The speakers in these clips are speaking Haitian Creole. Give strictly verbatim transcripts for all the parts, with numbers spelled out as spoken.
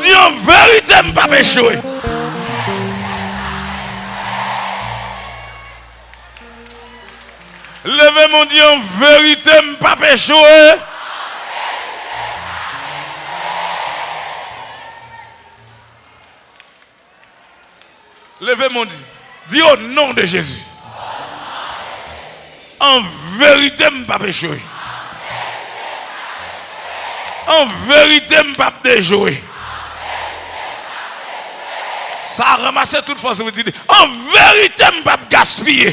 Di, an verite, m p ap echwe. Leve men w, di, an verite, m p ap echwe. Leve men w, di, di, o non de Jezi. An verite, m p ap echwe. An verite, m p ap dejwe. Sa ranmase tout fòs ou, di, an verite, m p ap gaspiye.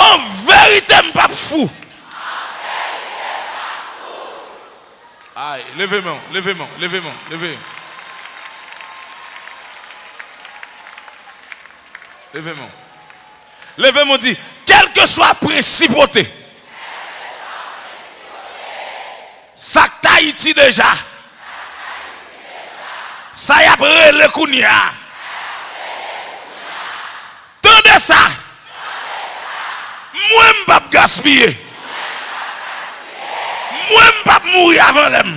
An verite, m p ap fou. Ay, leve men w, leve men w, leve men w, leve. Leve men w. Leve men w, di, kèlkeswa prensipwote, sa k t Ayiti deja, sa y ap rele kounye a. Tande sa! Mwen, m p ap gaspiye. Mwen, m p ap mouri avan lè m.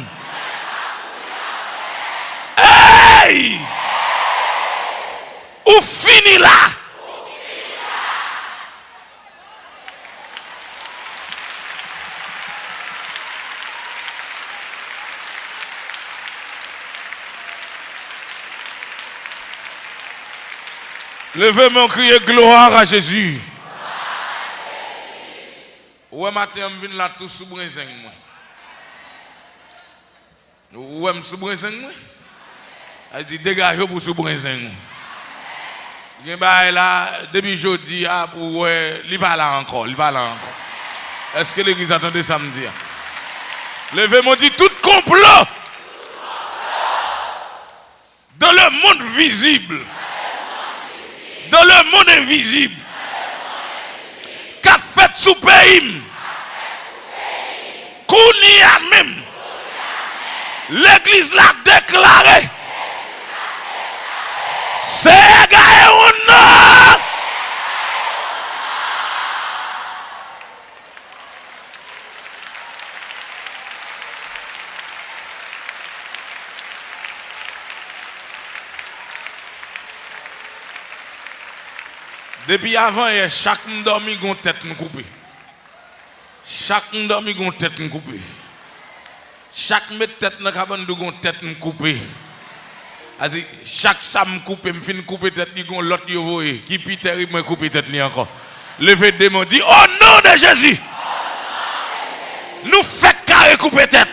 Ey! Ou fini la! Leve men w, kriye, gloire à Jésus. Ou wè, maten an, m vin la tou sou brenzenn mwen. Ou wè m sou brenzenn mwen? Sa vle di, degaje w pou sou brenzenn ou. Gen bagay la, depi jodi a, pou w wè, li pa la ankò, li pa la ankò. Èske legliz la tande sa m di a? Leve men w, di, tout konplo dans le monde visible, dans le monde invisible, k ap fèt sou peyi m, kounye a menm, legliz la deklare, Seyè gaye yon non! Depi avanyè, chak m dòmi, gon tèt m koupe. Chak m dòmi, gon tèt m koupe. Chak m met tèt nan kabann dou, gon tèt m koupe. Asi, chak sa m koupe, m fin koupe tèt li, gon lòt yo voye, ki pi tèrib mwen koupe tèt li ankò. Leve de men w, di, o non de Jezi! Nou fèk kare koupe tèt!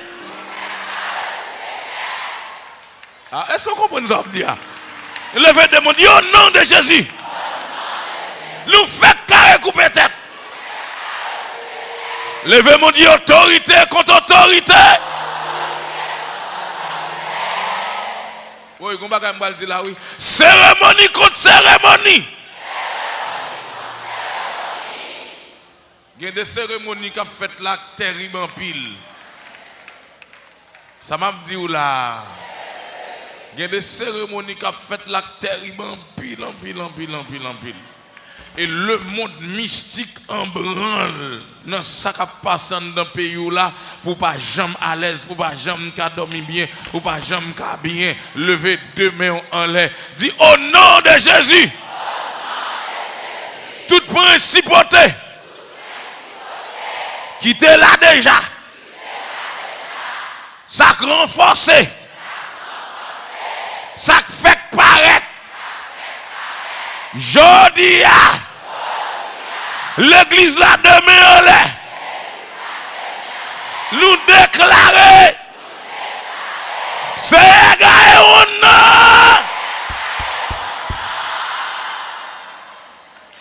A, èske w konprann sa w ap di a? Leve de men w, di, o non de Jezi! Nou fèk kare koupe tèt! Leve men w, di, otorite kont otorite! Woy, gon bagay m pral di la, wi. Seremoni kont seremoni! Gen de seremoni k ap fèt la k tèrib anpil. Sa m ap di w la a, gen de seremoni k ap fèt la k tèrib anpil, anpil, anpil, anpil, anpil. E lemonn mistik an branl nan sa k ap pase anndan peyi w la, pou w pa janm alèz, pou w pa janm ka dòmi byen, pou w pa janm ka byen. Leve de men w anlè. Di, o non de Jezi! Tout prensipwote ki te la deja, sa k ranfòse, sa k fèk parèt, jodi a, legliz la de men anlè, nou deklare, Seyè gaye yon non!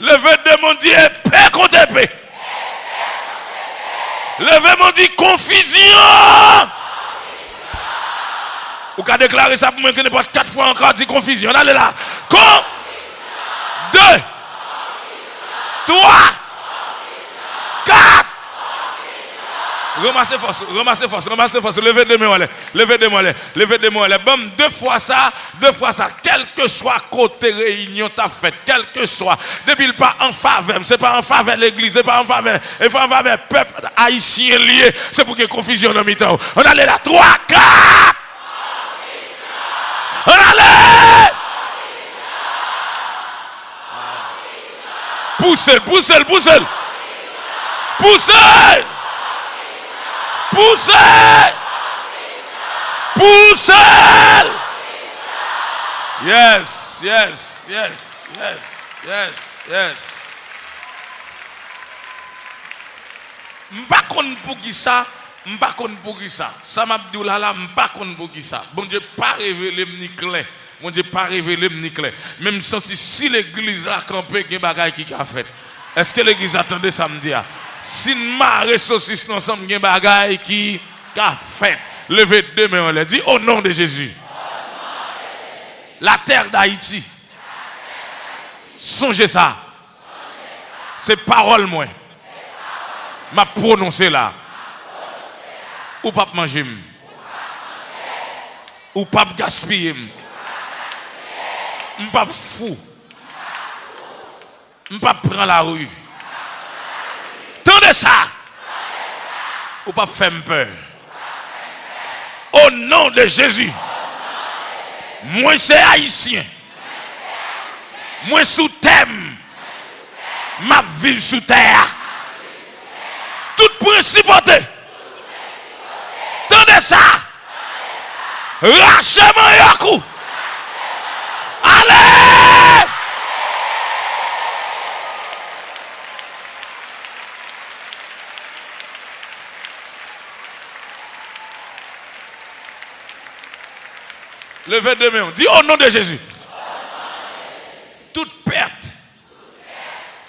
Leve de men w, di, epe kont epe. Leve men w, di, konfizyon. Ou ka deklare sa pou mwen ke nenpòt kat fwa ankò, di, konfizyon. Ann ale la. Kon. De. Twa. Kat. Ranmase fòs ou, ranmase fòs ou, ranmase fòs ou. Leve de men w anlè, leve de men w anlè, leve de men w anlè. Ban m de fwa sa, de fwa sa. Kèlkeswa kote reyinyon t ap fèt, kèlkeswa, depi l pa an favè m, se pa an favè legliz, se pa an favè, se pa an favè pèp ayisyen l ye, se pou gen konfizyon nan mitan w. Ann ale la, twa, kat! Ann ale! Pouse l, pouse l, pouse l! Pouse l! Pouse l! Pouse l! Yes, yes, yes, yes, yes, yes. M pa konn poukisa, m pa konn poukisa. Sa m ap di w la la, m pa konn poukisa. Bondye pa revele m ni klè. Bondye pa revele m ni klè. Men m santi si legliz la kanpe, gen bagay ki ka fèt. Èske legliz la tande sa m di a? Si n mare sosis nou ansanm, gen bagay ki ka fèt. Leve de men w anlè. Di, au nom de Jésus. La terre d'Haïti. Sonje sa. Se pawòl mwen. M ap pwononse la. Ou p ap manje m. Ou p ap gaspiye m. M p ap fou. M p ap pran lari. Tande sa! Ou p ap fè m pè. O non de Jezi, mwen se Ayisyen. Mwen sou tè m. M ap viv sou tè a. Tout prensipalite. Tande sa! Rache manyòk ou! Ale! Leve de men w. Di, o non de Jezi. Tout pèt.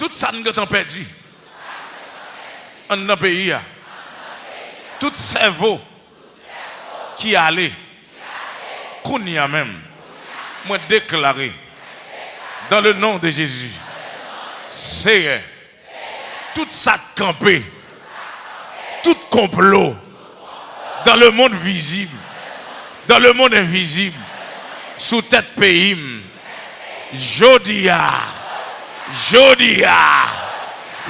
Tout sa n gentan pèdi anndan peyi a. Tout sèvo ki ale kounye a menm, mwen deklare, dans le nom de Jésus, Seyè, tout sa k kanpe, tout konplo, dans le monde visible, dans le monde invisible, sou tèt peyi m, jodi a, jodi a,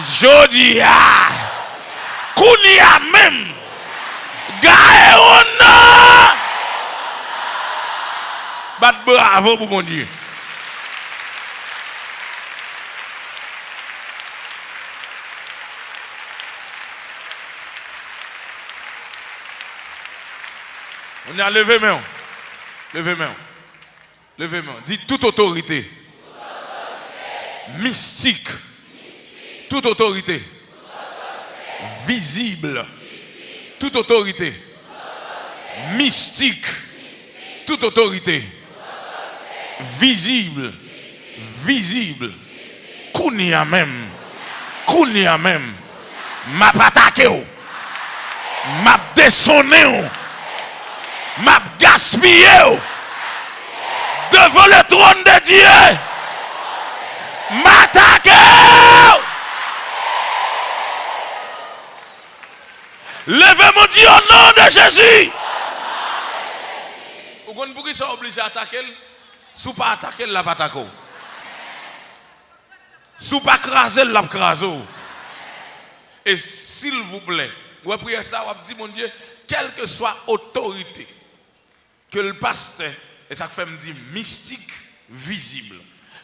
jodi a, kounye a menm, gaye o non! Bat bravo pou Bondye. Kounye a leve men w. Leve men w. Leve men w. Di tout otorite mistik. Tout otorite vizib. Tout otorite mistik. Tout otorite vizib. Vizib. Kounye a menm. Kounye a menm. M ap atake w. M ap desonnen w. M ap gaspiye w. Devant le trône de Dieu. M atake w. Leve men w, di, o non de Jezi. Ou konn poukisa w oblije atake l? Si w pa atake l, l ap atake w. Si w pa kraze l, l ap kraze w. E silvouplè, w wè priyè sa a, w ap di Bondye, kèlkeswa otorite, ke l pastè, e sa k fè m di mistik vizib,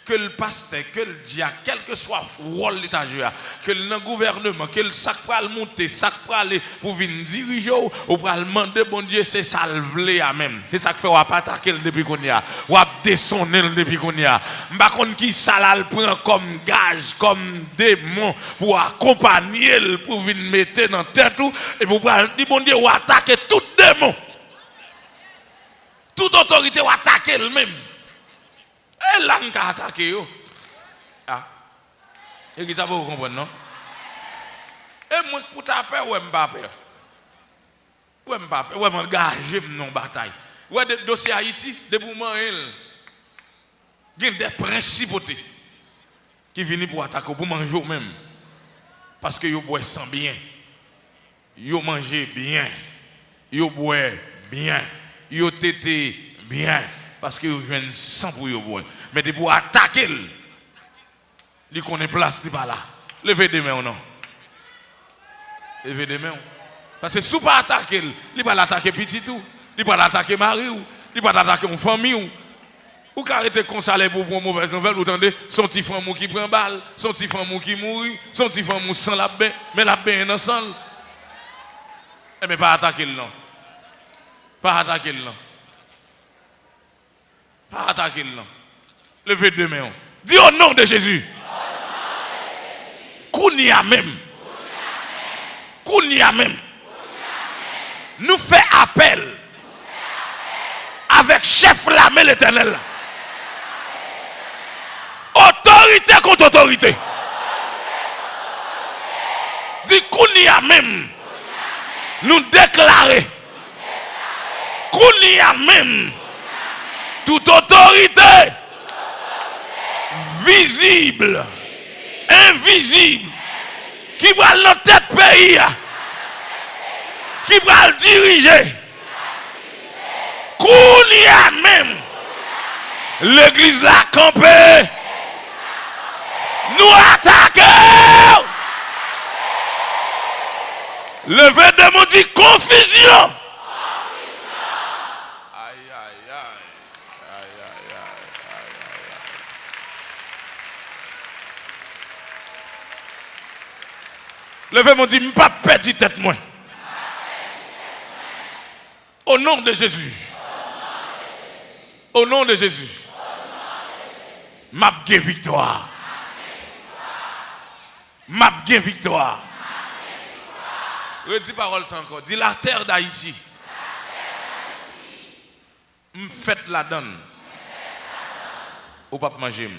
ke l pastè, ke l dyak, kèlkeswa wòl li ta jwe a, ke l nan gouvèneman, ke l sa k pral moute, sa k prale pou vin dirije w, ou pral mande Bondye se sa l vle a menm. Se sa k fè w ap atake l depi kounye a. W ap desonnen l depi kounye a. M pa konn kisa l al pran kòm gaj, kòm demon pou akonpanye l, pou vin mete nan tèt ou, epi w pral di Bondye, w atake tout demon. Tout otorite, w atake l menm. E la n ka atake yo. A. Legliz la poko konprann, non. E mwen k pou ta pè, w wè m pa pè. W wè m pa pè, w wè m angaje m nan yon batay. W wè de, dosye Ayiti, depi w manyen l, gen de prensipalite ki vini pou atake w, pou manje w menm. Paske yo bwè san byen. Yo manje byen, yo bwè byen, yo tete byen, paske yo jwenn san pou yo bwè. Men depi w atake l, li konnen plas li pa la. Leve de men w non. Leve de men w. Paske si w pa atake l, li pral atake pitit ou, li pral atake mari w, li pral atake yon fanmi w. Ou ka rete konsa lè pou w pran movèz nouvèl, ou tande, se yon ti fanm ou ki pran bal, se yon ti fanm ou ki mouri, se yon ti fanm ou san l ap ben, men l ap benyen nan san l. Enben, pa atake l non. Pa atake l non. Pa atake l non. Leve de men w. Di, au nom de Jésus. Kounye a menm. Kounye a menm. Nou fè apèl avèk chèf lame Letènèl la. Otorite kont otorite. Di, kounye a menm, nou deklare, kounye a menm, tout otorite, vizib, envizib, ki pral nan tèt peyi a, ki pral dirije, kounye a menm, legliz la kanpe. Nou atake w! Leve de men w, di konfizyon! Ay, ay, ay. Ay, ay, ay, ay, ay, ay. Leve men w, di, m p ap pèdi tèt mwen. Au nom de Jésus. Au nom de Jésus. M ap gen viktwa. M ap gen viktwa. Redi pawòl sa ankò. Di, la terre d'Haïti. M fèt ladan l. Ou p ap manje m.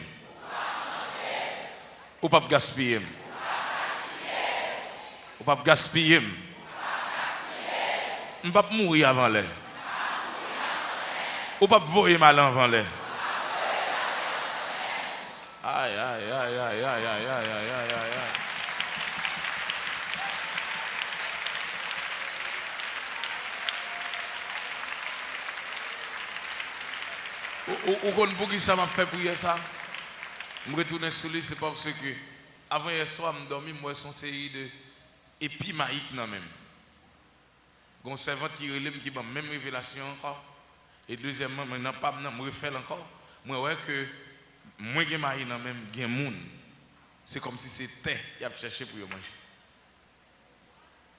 Ou p ap gaspiye m. Ou p ap gaspiye m. M p ap mouri avan lè. Ou p ap voye m ale anvan lè. Ay, ay, ay, ay. Ou, ou, ou konn poukisa m ap fè priyè sa? M retounen sou li, se paske avan yè swa, m dòmi, m wè se yon seri de epi mayik nan men m. Gon sèvant ki rele m, ki ban m menm revelasyon ankò. E dezyèmman, mwen nan pa m nan, m refè l ankò. Mwen wè ke mwen gen mayi nan men m, gen moun. Se kòmsi se tè y ap chèche pou yo manje.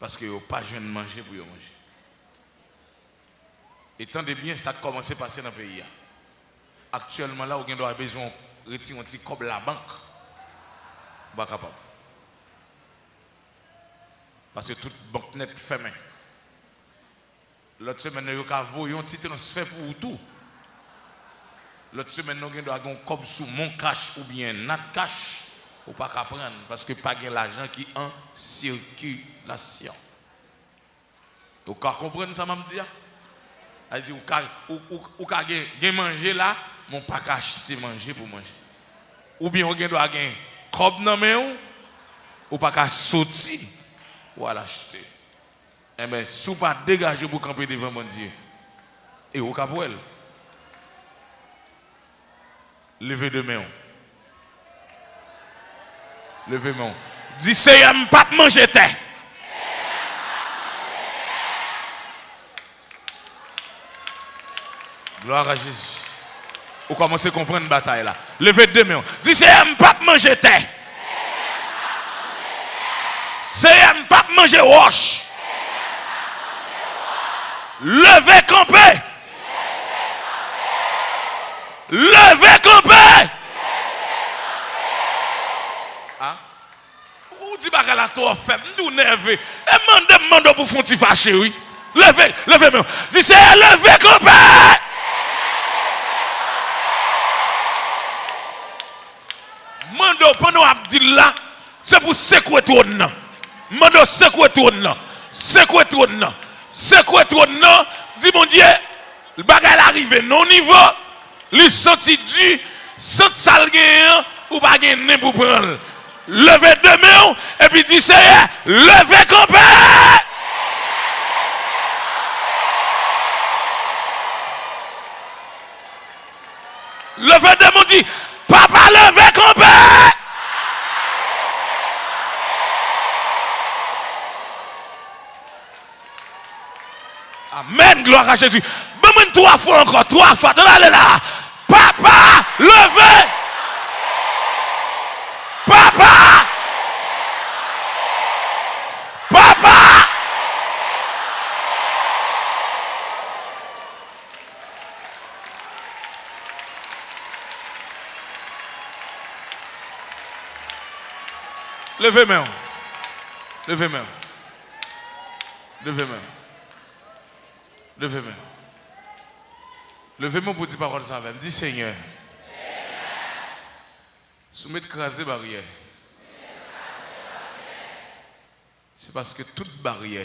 Paske yo pa jwenn manje pou yo manje. E tande byen sa k kòmanse pase nan peyi a. Aktyèlman la, ou gen dwa bezwen retire yon ti kòb labank. Ou pa kapab. Paske tout bank nèt fèmen. Lòt semèn nan, yo ka voye yon ti transfè pou ou tou. Lòt semèn nan, ou gen dwa gen yon kòb sou Mon Cash oubyen Nat Cash, ou pa ka pran l, paske pa gen lajan ki an sikilasyon. Ou ka konprann sa m ap di a? Sa vle di, ou ka, ou, ou, ou ka gen, gen manje la, men ou pa ka achte manje pou manje. Oubyen ou gen dwa gen kòb nan men w, ou pa ka soti pou al achte. Enben, si w pa degaje w pou kanpe devan Bondye, e ou k ap wè l. Leve de men w. Leve men w. Di, Seyè, m p ap manje tè. Glwa a Jezi. Ou kòmanse konprann batay la. Leve de men w. Di, Seyè, m p ap manje tè. Seyè, m p ap manje wòch. Leve kanpe. Leve kanpe. A? Ou di bagay la twò fèb. M di w nève. E mande m, mande w pou fè yon ti fache, wi. Leve, leve men w. Di, Seyè, leve kanpe. Mande w, pandan w ap di l la, se pou sekwe twòn nan. Mande w sekwe twòn nan. Sekwe twòn nan. Sekwe twòn nan. Di Bondye, bagay la rive nan yon nivo, li santi di, sant sa l genyen an, ou pa gen nen pou pran l. Leve de men w, epi di, Seyè, leve kanpe! Leve de men, di, Papa, leve kanpe! Amèn, glwa a Jezi. Ban mwen twa fwa ankò, twa fwa. Ann ale la. Papa, leve! Papa! Papa! Leve men w. Leve men w. Leve men w. Leve men w. Leve men w pou di pawòl sa avè m. Di, Senyè, si w mèt kraze baryè, se paske tout baryè,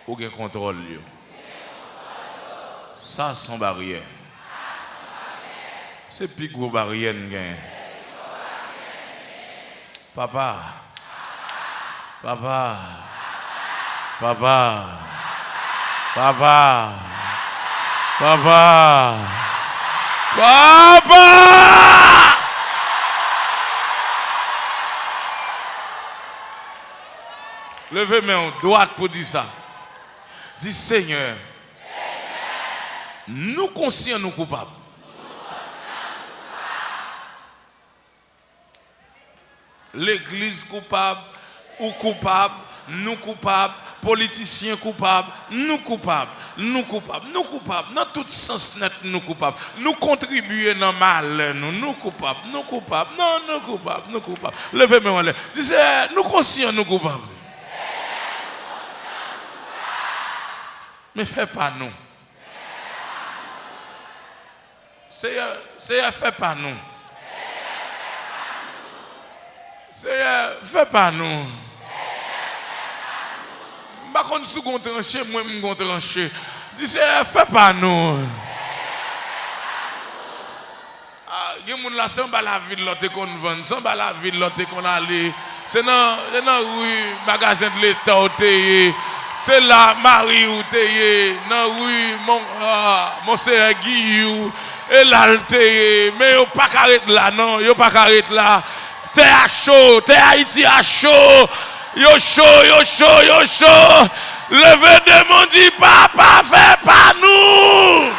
ou gen kontwòl yo. Sa se yon baryè. Se pi gwo baryè n genyen. Papa. Papa. Papa. Papa. Papa. Papa. Leve men w dwat pou di sa. Di, Senyè, nou konsyan nou koupab. Legliz koupab, ou koupab, nou koupab, politisyen koupab, nou koupab, nou koupab, nou koupab, nan tout sans nèt nou koupab. Nou kontribye nan malè nou, nou koupab, nou koupab, non, nou koupab, nou koupab. Leve men w anlè. Di, Senyè, nou konsyan nou koupab. Men fè pa nou. Seyè, Seyè, fè pa nou. Seyè, fè pa nou. M pa konn si w gon tranche, mwen m gon tranche. Di, Seyè, fè pa nou. Ah, gen moun la, se anba lavil lòt te konn vann, se anba lavil lòt te konn ale. Se nan, se nan ri Magazen de Leta w te ye. Se la mari w te ye. Nan ri Mon, ah, Monseyè Giyou. E la l te ye. Men yo pa ka ret la, non. Yo pa ka ret la. Tè a cho. Tè Ayiti a cho. Yo cho, yo cho, yo cho. Leve de men, di, Papa, fè pa nou.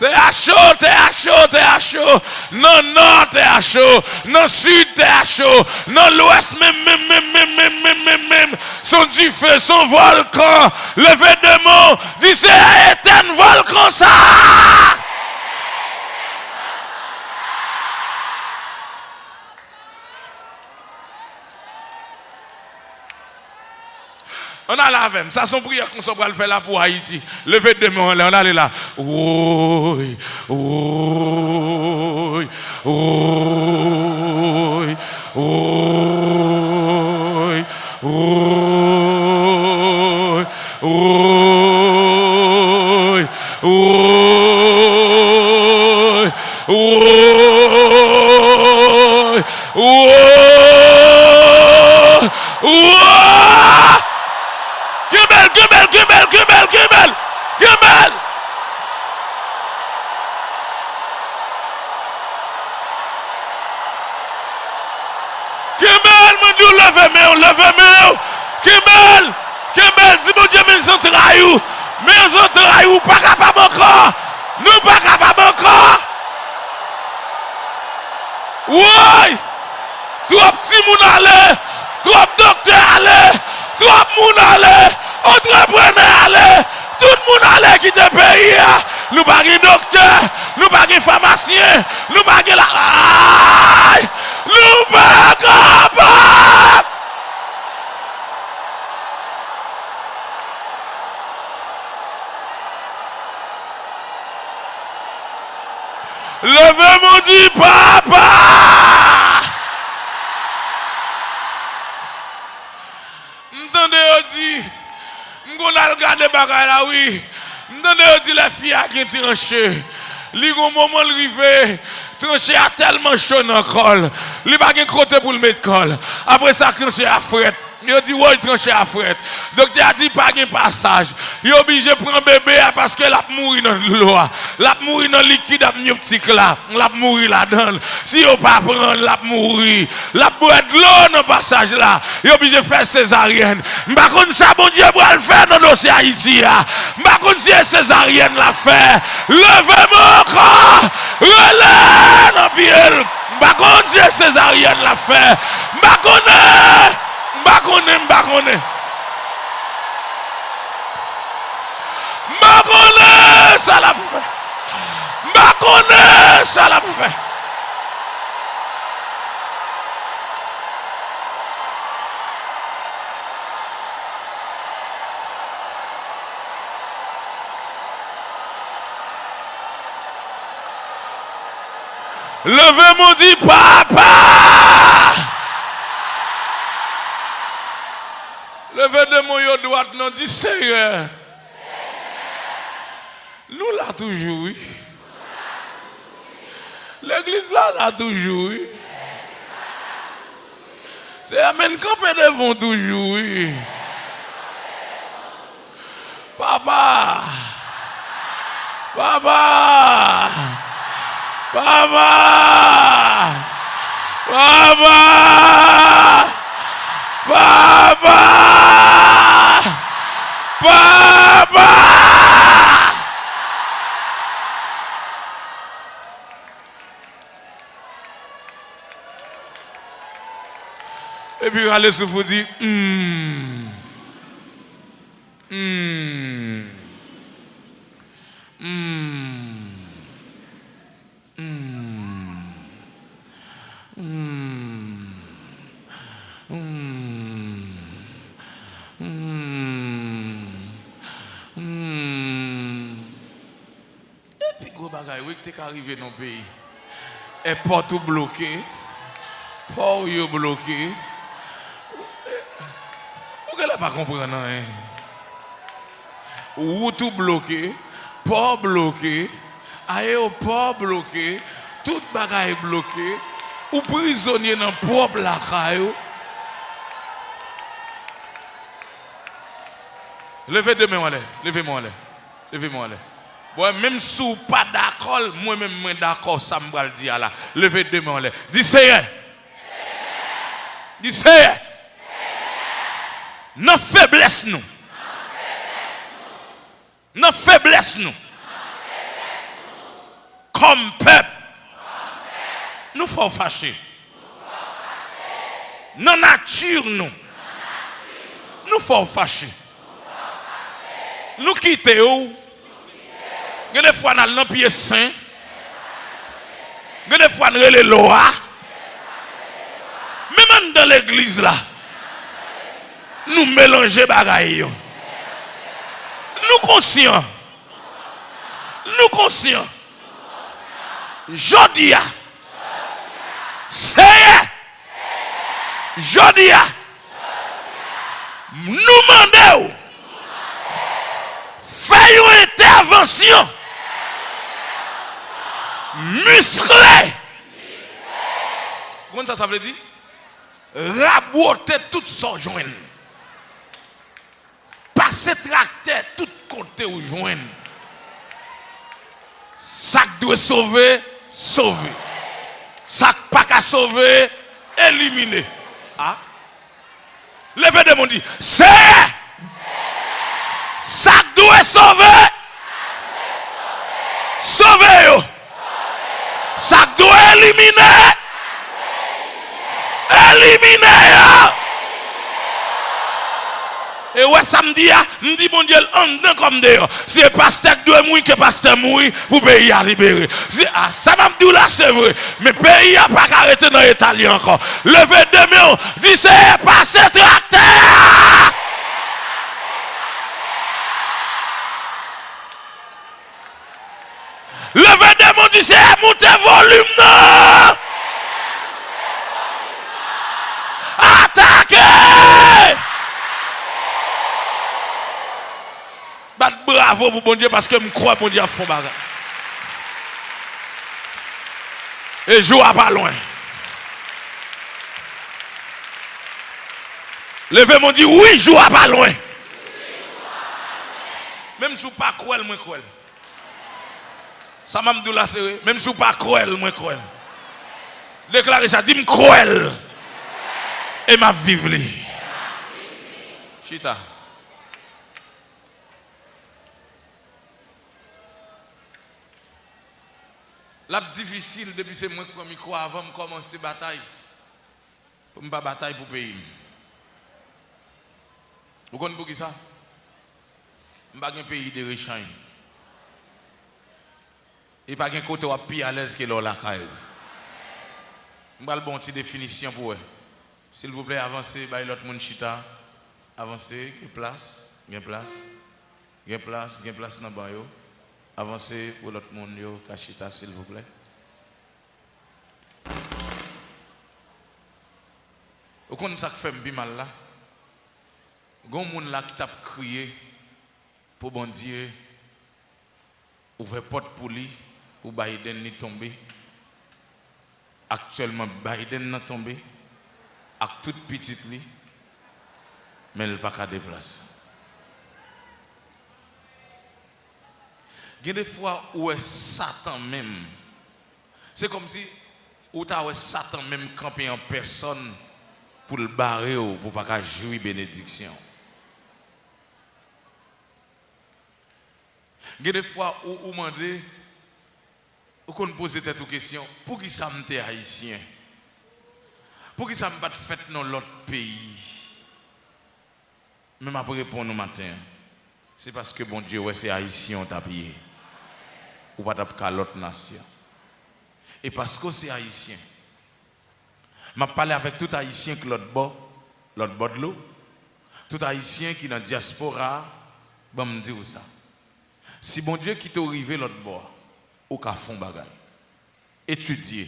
Tè a cho, tè a cho, tè a cho. Nan nò, tè a cho. Nan sid, tè a cho. Nan lwès, menm, menm, menm. Se yon dife, se yon vòlkan. Leve de men, di, Seyè, etèn vòlkan sa a. Ann ale avè m. Sa se yon priyè konsa w pral fè la pou Ayiti. Leve de men w anlè, ann ale la. Woy, woy, woy, woy, woy, woy, woy, woy, woy, woy. Kenbe l, kenbe l, kenbe l, kenbe l, kenbe l, kenbe l. Kenbe l, mwen di w leve men w, leve men w. Kenbe l, kenbe l, di Bondye men zantray ou. Men zantray ou, pa kapab ankò. Nou pa kapab ankò. Woy! Twòp timoun ale, twòp doktè ale, twòp moun ale, antreprenè ale, tout moun ale kite peyi a. Nou pa gen doktè, nou pa gen famasyen, nou pa gen la, ay! Nou pa kapab! Leve men w di, Papa! M tande yo di, m konn al gade bagay la, wi. M tande yo di lè fi a gen tranche. Li gon moman l rive, tranche a tèlman cho nan kò l, li pa gen kote pou l met kò l. Apre sa, tranche a frèt. Yo di, woy, tranche a frèt. Doktè a di, pa gen pasaj. Yo oblije pran bebe a paske l ap mouri nan dlo a. L ap mouri nan likid amnyotik la. L ap mouri ladan l. Si yo pa pran l, l ap mouri. L ap bwè dlo nan pasaj la. Yo oblije fè sezaryèn. M pa konn sa Bondye pral fè nan dosye Ayiti a. M pa konn si se sezaryèn l ap fè. Leve men ankò. Rele nan pye l. M pa konn si se sezaryèn l ap fè. M pa konnen. M pa konnen, m pa konnen. M pa konnen sa l ap fè. M pa konnen sa l ap fè. Leve men w di, Papa! Leve de men w yo dwat non, di, Seyè, nou la toujou, wi. Legliz la la toujou, wi. Seyè, men n kanpe devan w toujou, wi. Papa! Papa! Papa! Papa! Papa! Papa! Epi rale souf ou di, hmm. Hmm. Hmm. Hmm. Hmm. Hmm. Hmm. Hmm. E pi gwo bagay, wi, ki te ka rive nan peyi. Èpòt ou bloke, pò w yo bloke. Ou genlè pa konprann anyen. Wout ou bloke, pò bloke, ayewopò bloke, tout bagay bloke. Ou prizonye nan pwòp lakay ou. Leve de men w anlè, leve men w anlè. Leve men w anlè. Bon, menm si w pa dakò l, mwen menm mwen dakò sa m pral di a la. Leve de men w anlè. Di, Seyè. Di, Seyè. Nan feblès nou. Nan feblès nou. Kòm pèp. Nou fè w fache. Nan nati nou. Nou fè w fache. Nou kite w. Gen de fwa n al nan pye sen. Gen de fwa n rele lwa. Menm anndan legliz la, nou melanje bagay yo. Nou konsyan. Nou konsyan. Jodi a, Seyè, jodi a, nou mande w fè yon entèvansyon miskle. Ou konn sa sa vle di? Rabote tout sa w jwenn. Pase traktè tout kote w jwenn. Sa k dwe sove, sove. Sa k pa ka sove, elimine. A. Leve de men w di, Seyè, sa k dwe sove, sove yo. Sa k dwe elimine, elimine yo. E wè sa m di a, m di Bondye l anndan kòm deyò. Si e pastè k dwe mouri, ke pastè mouri pou peyi a libere. Si, a, sa m ap di w la, se vre. Men peyi a pa ka rete nan eta l ye ankò. Leve de men w, di, Seyè, pase traktè a! Leve de men w, di, Seyè, moute volim nan! Atake! Bat bravo pou Bondye paske m kwè Bondye ap fè yon bagay. E jou a pa lwen. Leve men w, di, wi, jou a pa lwen. Menm si w pa kwè l, mwen kwè l. Sa m ap di w la, se vre. Menm si w pa kwè l, mwen kwè l. Deklare sa, di, m kwè l. E m ap viv li. Chita. L ap difisil depi se mwen k pran mikwo a avan m kòmanse batay. Pou m pa batay pou peyi m. Ou konn poukisa? M pa gen peyi de rechanj. E pa gen kote w ap pi alèz ke lè w lakay ou. M pral ba w yon ti definisyon pou w wè. Silvouplè, avanse, bay lòt moun chita. Avanse, gen plas, gen plas. Gen plas, gen plas nan ban yo. Avanse pou lòt moun yo ka chita, silvouplè. Ou konn sa k fè m pi mal la? Gon moun la ki t ap kriye pou Bondye ouvè pòt pou li, pou Biden li tonbe. Aktyèlman, Biden nan tonbe ak tout pitit li, men l pa ka deplase. Gen de fwa ou wè Satan menm, se kòmsi ou ta wè Satan menm kanpe an pèsòn pou l bare w, pou w pa ka jwi benediksyon. Gen de fwa ou, ou mande, ou konn poze tèt ou kesyon, poukisa m te ayisyen? Poukisa m pa t fèt nan lòt peyi? Men m ap reponn ou maten an, se paske Bondye wè se ayisyen w t ap ye. Ou pa t ap ka lòt nasyon. E paske w se ayisyen, m ap pale avèk tout ayisyen k lòt bò, lòt bò dlo, tout ayisyen ki nan dyaspora a, ban m di w sa. Si Bondye kite w rive lòt bò a, ou ka fè yon bagay. Etidye,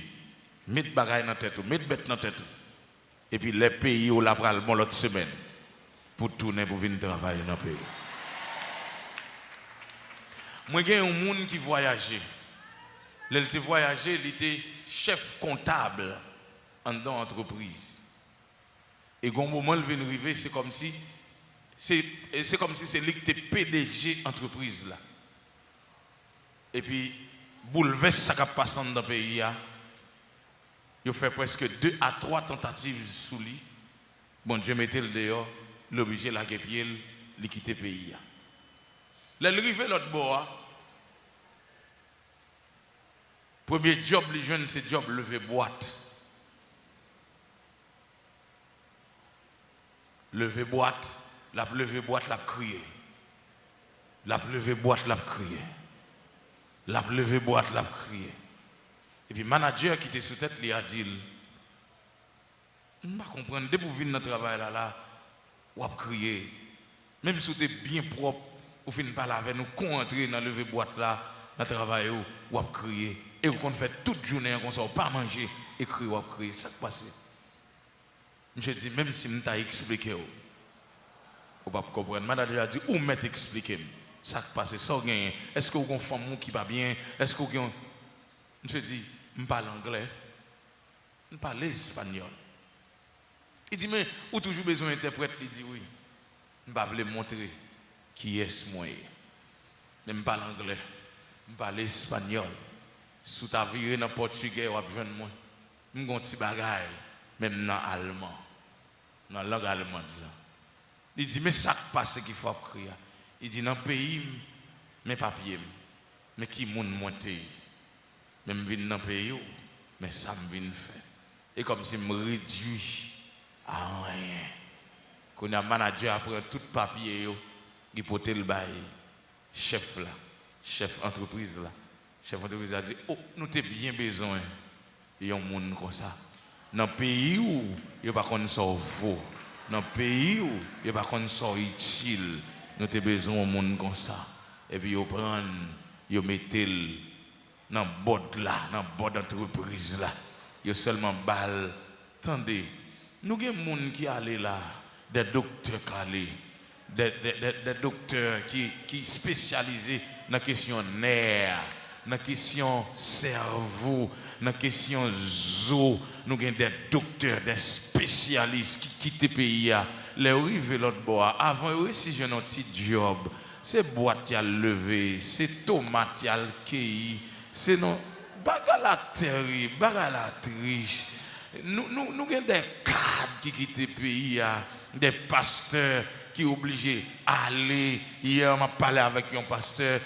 met bagay nan tèt ou, met bèt nan tèt ou. Epi lè peyi w la pral bon lòt semèn, pou w tounen pou vin travay nan peyi. Mwen gen yon moun ki vwayaje. Lè l te vwayaje, li te chèf kontab anndan yon antrepriz. E gon moman l vin rive, se kòmsi se, se kòmsi se li ki te P D G antrepriz la. Epi boulvès sa k ap pase anndan peyi a, yo fè prèske de a twa tantativ sou li. Bondye mete l deyò, li oblije lage pye l, li kite peyi a. Lè l rive lòt bò a, premye djòb li jwenn se djòb leve bwat. Leve bwat, l ap leve bwat, l ap kriye. L ap leve bwat, l ap kriye. L ap leve bwat, l ap kriye. Epi manadjè ki te sou tèt li a di l, m pa konprann, depi w vin nan travay la, la, w ap kriye. Menm si w te byen pwòp, ou fin pale avè nou, kon w antre nan leve bwat la, nan travay ou, w ap kriye. E w konn fè tout jounen an konsa, w pa manje, e kriye w ap kriye. Sa k pase? Misye di, menm si m ta eksplike w, ou p ap konprann. Manadjè a di, ou mèt eksplike m. Sa k pase? Sa w genyen? Èske w gen yon fanm ou ki pa byen? Èske w gen yon... Misye di, m pale anglè, m pale espanyòl. Li di, men, ou toujou bezwen entèprèt? Li di, wi. M pa vle montre kiyès mwen ye. Men m pale anglè, m pale espanyòl. Si w ta vire nan pòtigè, w ap jwenn mwen. M gon ti bagay, men m nan alman, nan lang almann lan. Li di, men sa k pase ki fè w ap kriye a? Li di, nan peyi m, men papye m, men ki moun mwen te ye. Men m vin nan peyi w, men sa m vin fè. E kòmsi m redui a anyen. Kounye a, manadjè a pran tout papye yo, li pote l bay chèf la, chèf antrepriz la. Chèf antrepriz la di, o, nou te byen bezwen yon moun konsa. Nan peyi w, yo pa konn sa w vo. Nan peyi w, yo pa konn sa w itil. Nou te bezwen yon moun konsa. Epi yo pran l, yo mete l nan bòd la, nan bòd antrepriz la. Yo sèlman ba l, tande, nou gen moun ki ale la, dè doktè k ale, dè, dè, dè, dè doktè ki, ki espesyalize nan kesyon nè, nan kesyon sèvo, nan kesyon zo. Nou gen dè doktè, dè espesyalis ki kite peyi a, Lè yo rive lòt bò a, avan yo resi jwenn yon ti djòb, se bwat y al leve, se tomat y al keyi, se nan bagay la tèrib, bagay la tris. Nou, nou, nou gen de kad ki kite peyi a, de pastè ki oblije ale. Yè, m ap pale avèk yon pastè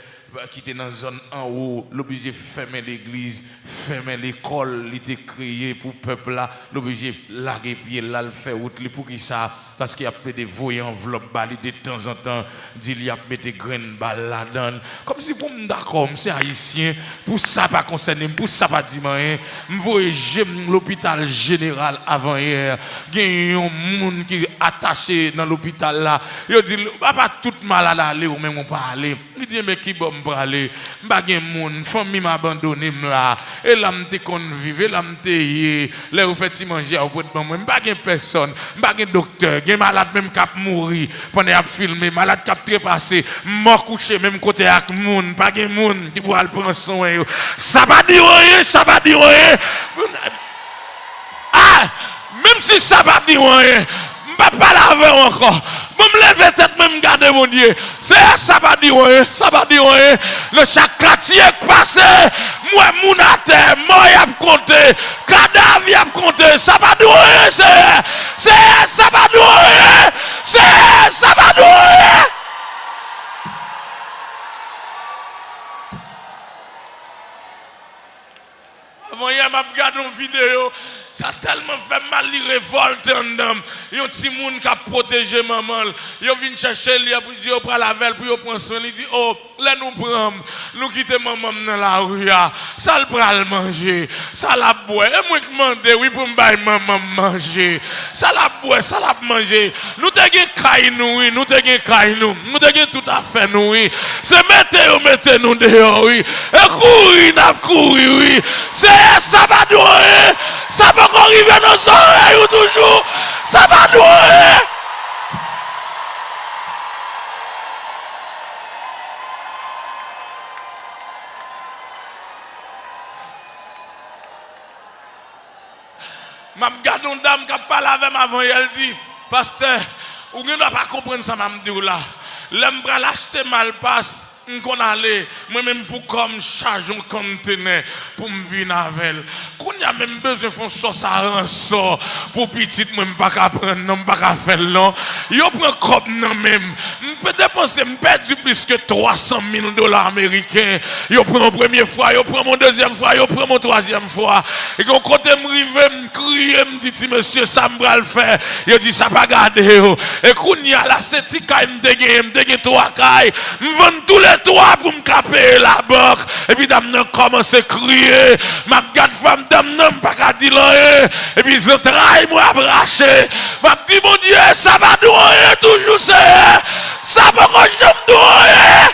ki te nan zòn anwo, l oblije fèmen legliz, fèmen lekòl li te kreye pou pèp la, l oblije lage pye l, l al fè wout li. Poukisa? Paske y ap plede voye anvlòp ba li detanzantan, di l y ap mete grenn bal ladan l. Kòmsi pou m dakò, m se Ayisyen, pou sa pa konsène m, pou sa pa di m anyen, m voye je m lopital jeneral avanyè. Gen yon moun ki atache nan lopital la. Yo di l, "Apa tout malad ale, ou menm ou pa ale?" Li di, "Enben, ki bò m prale? M pa gen moun, fanmi m abandone m la. E la m te konn viv, e la m te ye. Lè yo fè ti manje a, yo pot ban mwen. M pa gen pèsòn, m pa gen doktè. Gen malad menm k ap mouri pandan y ap filme, malad k ap trepase, mò kouche menm kote ak moun. Pa gen moun ki pou al pran swen yo." Sa pa di w anyen, sa pa di w anyen. Ah! Menm si sa pa di w anyen, m p ap pale avè w ankò. Bon, m leve tèt mwen, m gade Bondye. Seyè, sa pa di w anyen, sa pa di w anyen. Nan chak katye k pase, m wè moun atè, mò y ap konte, kadav y ap konte. Sa pa di w anyen, Seyè. Seyè, sa pa di w anyen. Seyè, sa pa di w anyen. Avanyè, m ap gade yon videyo, sa tèlman fè m mal, li revòlte anndan m. Yon timoun k ap pwoteje manman l, yo vin chèche l, y ap di yo pral avè l pou yo pran swen. Li di, "O, lè nou pran m, nou kite manman m nan lari a, sa l pral manje, sa l ap bwè? E mwen k mande, wi, pou m bay manman m manje. Sa l ap bwè, sa l ap manje?" Nou te gen kay nou, wi, nou te gen kay nou. Nou te gen tout afè nou, wi. Se mete yo mete nou deyò, wi. E kouri n ap kouri, wi. Seyè, sa pa di w anyen. Sa poko rive nan zòrèy ou toujou. Sa pa di w anyen. M ap gade yon dam k ap pale avè m avanyè, l di, "Pastè, ou gen dwa pa konprann sa m ap di w la. Lè m pral achte Malpas, m konn ale, mwen menm pou kò m chaje yon konntenè pou m vin avè l. Kounye a menm m bezwen fè yon sòs aransò pou pitit mwen, m pa ka pran l non, m pa ka fè l non." Yo pran kòb nan men m. M pe depanse, m pèdi plis ke twa san mil dola ameriken. Yo pran m yon premye fwa, yo pran m yon dezyèm fwa, yo pran m yon twazyèm fwa. E gen yon kote m rive, m kriye, m di, "Ti mesye, sa m pral fè?" Yo di, "Sa pa gade w." E kounye a la, se ti kay m te genyen, m te gen twa kay. M vann toulètwa pou m ka peye labank. Epi dam nan kòmanse kriye. M ap gad fanm dam nan, m pa ka di l anyen. Epi zantray mwen ap rache. M ap di, "Bondye, sa pa di w anyen toujou, Seyè. Sa poko janm di w anyen."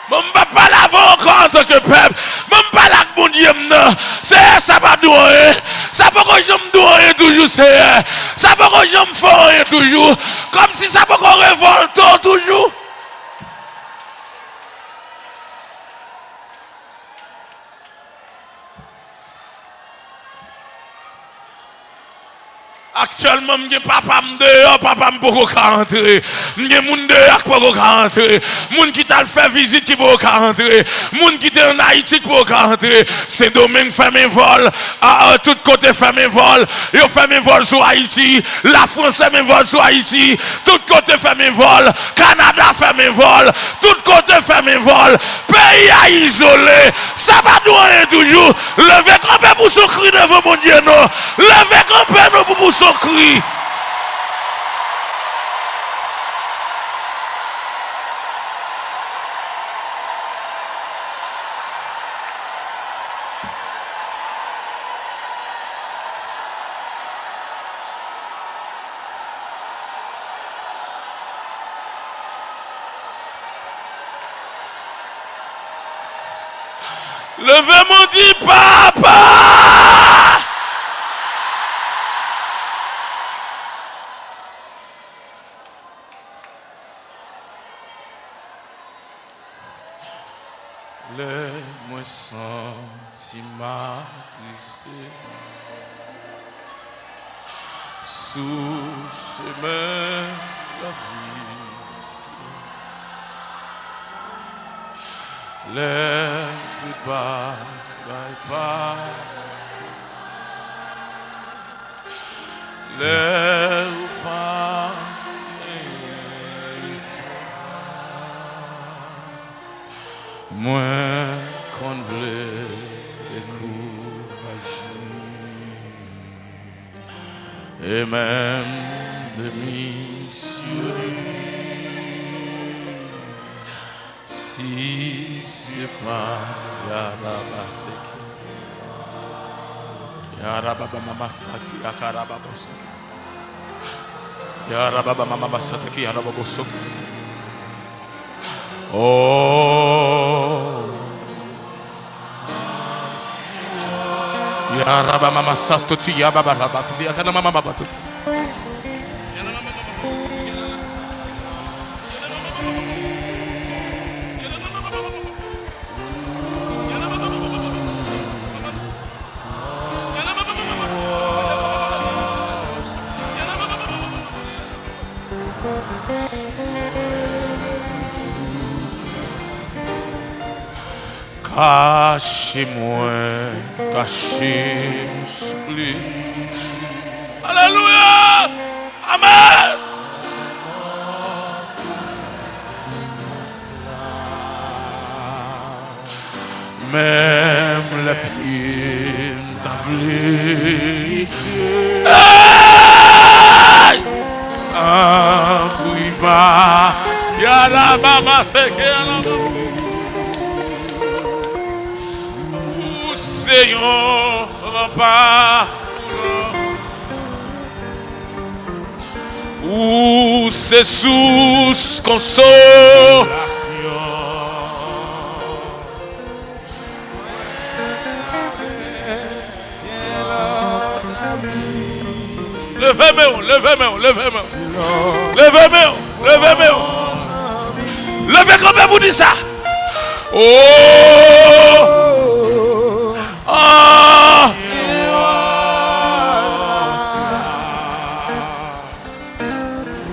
Bon, m p ap pale avè w ankò antanke pèp. Bon, m pale ak Bondye m nan. Seyè, sa pa di w anyen. Sa poko janm di w anyen toujou, Seyè. Sa poko janm fè w anyen toujou. Kòmsi sa poko revòlte w toujou. Aktyèlman, m gen papa m deyò, papa m poko ka antre. M gen moun deyò k poko ka antre. Moun ki t al fè vizit ki poko ka antre. Moun ki te ann Ayiti k poko ka antre. Sendomeng fèmen vòl. A, a, tout kote fèmen vòl. Yo fèmen vòl sou Ayiti. Lafrans fèmen vòl sou Ayiti. Tout kote fèmen vòl. Kanada fèmen vòl. Tout kote fèmen vòl. Peyi a izole. Sa pa di w anyen toujou. Leve kanpe, pouse yon kri devan Bondye nou. Leve kanpe nou pou pouse yon kri. Leve men w, di, "Papa!" Lè mwen santi m atriste, Sou chemen lavi, lè tout bagay pa, lè ou pa genyen espwa, mwen konn vle dekouraje. E menm demisyone. Si se pa Yarabaseke, Yarababamamasati, Yakarababoseke, Yarababamamasataki, Yarababosoke. Oh. Yarabamamasatoti, Yababarabakisi, Yakanamamamabatuki. Kache mwen, kache m, souple. Alelouya! Amèn! Menm lè pye m ta vle. Hey! Anpri pa. Yala mama seke yala mama. Ou se yon ranpa pou nou. Ou se sous konsolasyon. Leve men w, leve men w, leve men w. Leve men w, leve men w. Leve kanpe pou di sa. Oh! Ah!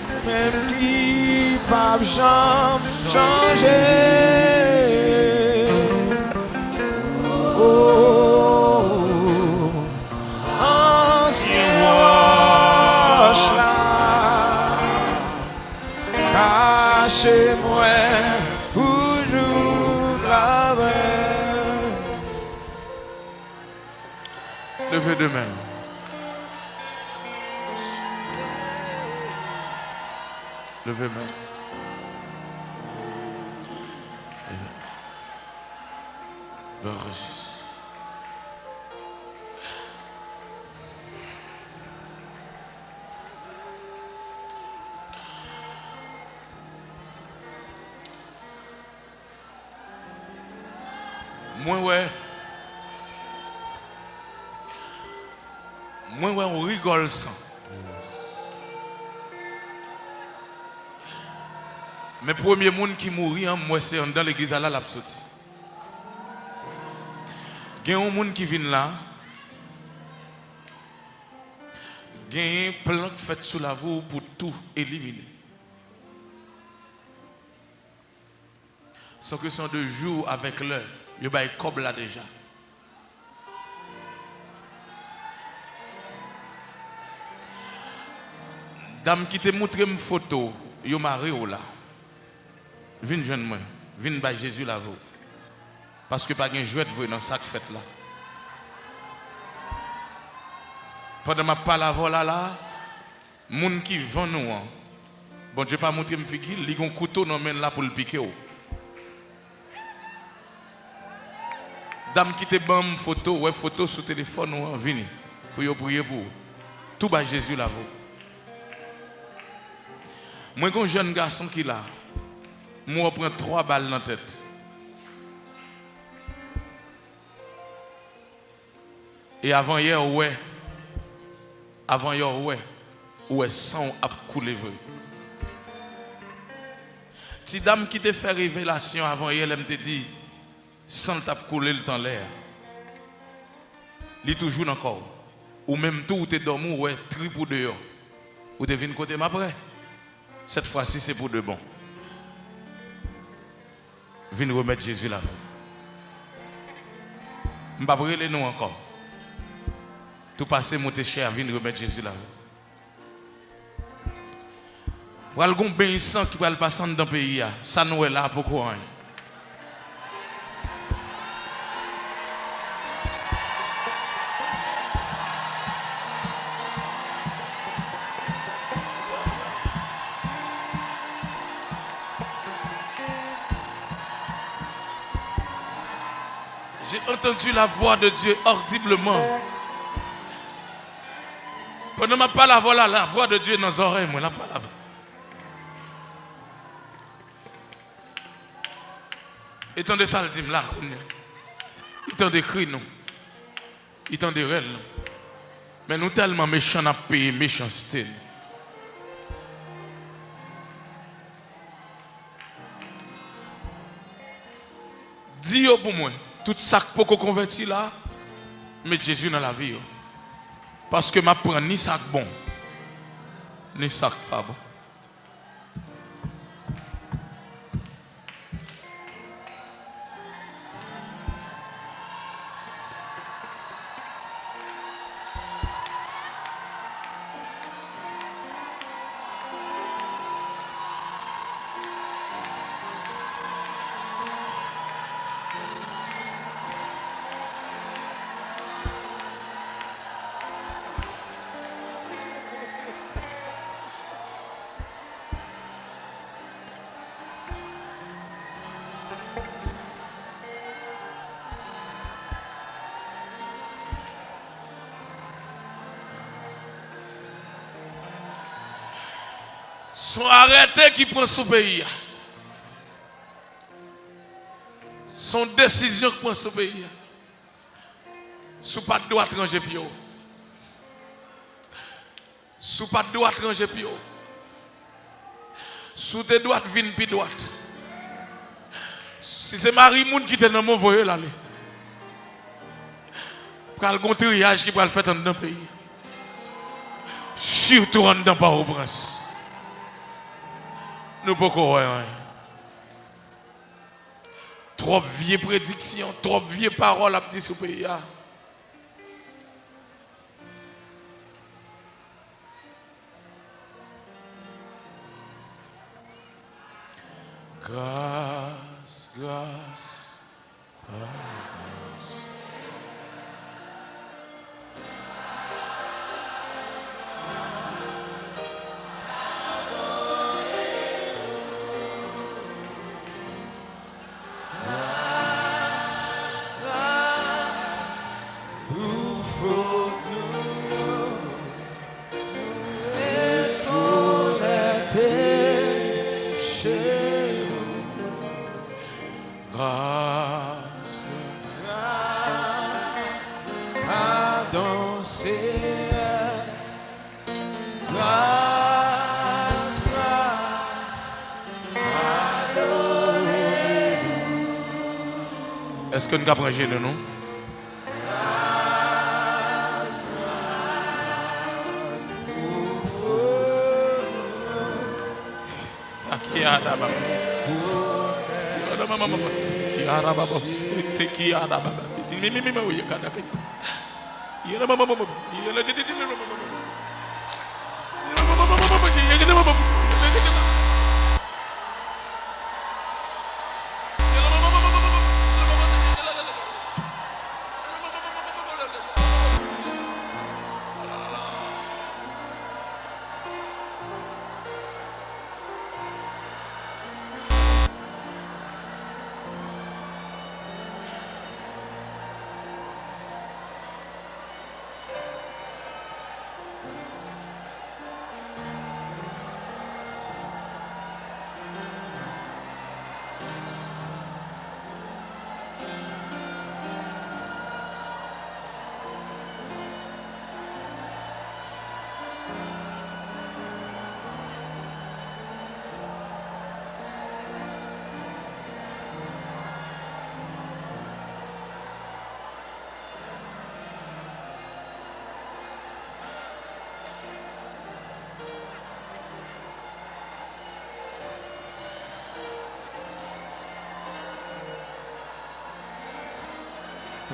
Ou menm ki p ap janm chanje. Oh, ansyen wòch la, kache mwen pou jouk laprè. Leve de men. Leve men. Leve men. Glwa a Jezi. Mwen wè, mwen wè yon rigòl san. Men premye moun ki mouri an, m wè se anndan legliz la, l ap soti. Gen yon moun ki vin la, genyen plan k fèt sou lavi w pou tou elimine. Sans que c'est de jour avec l'heure. Yo bay kòb la deja. Dam ki te moutre m foto yo mare w la, vin jwenn mwen. Vin bay Jezi lavi w. Paske pa gen jwèt vre nan sa k fèt la. Pandan m ap pale avè w la, la, moun ki vann ou an, Bondye pa montre m figi l, li gon kouto nan men l la pou l pike w. Dam ki te ban m foto, wè foto sou telefòn ou an, vini pou yo priye pou ou. Tou bay Jezi lavi w. Mwen gon jèn gason ki la, m wè w pran twa bal nan tèt. E avan yè ou wè, avan yè ou wè, ou wè san w ap koule vre. Ti dam ki te fè revelasyon avan yè lè m te di san l t ap koule l t anlè a, li toujou nan kò w. Ou menm tou, ou te dòmi, ou wè trip ou deyò. Ou te vin kote m apre. Cette fois-ci, c'est pour de bon. Vin remèt Jezi lavi w. M p ap rele non ankò. Tou pase, moute chè a, vin remèt Jezi lavi w. Pral gon beny san ki pral pase anndan peyi a. Sa nou wè la a poko anyen. J'ai entendu la voix de Dieu audiblement. Pandan m ap pale avè w la, la voix de Dieu nan zòrèy mwen, l ap pale avè m. E tande sa l di m la kounye a. Li tande kri nou. Li tande rèl nou. Men nou tèlman mechan, n ap peye mechanste nou. Di yo pou mwen, tout sa k poko konvèti la, met Jezi nan lavi yo. Paske m ap pran ni sa k bon, ni sa k pa bon. Se yon arete ki pran sou peyi a. Se yon desizyon ki pran sou peyi a. Si w pa t dwat, ranje pye w. Si w pa t dwat, ranje pye w. Si w te dwat, vin pi dwat. Si se mari moun ki te nan men w, voye l ale. Pral gon triyaj ki pral fèt anndan peyi a. Sitou anndan Pòtoprens. Nou poko wè anyen. Twòp vye prediksyon, twòp vye pawòl ap di sou peyi a. Gras, gras, padon. Gras, gras, pou fòt nou yo, nou rekonèt peche nou. Gras, gras, padon, Senyè. Gras, gras, padone nou. Èske n ka pran jenou nou? Gras, gras, pou fòt nou. Sa ki ada baba. Ada mama mama. Ki ada baba. Sete ki ada baba. Mi mi mi mi mi.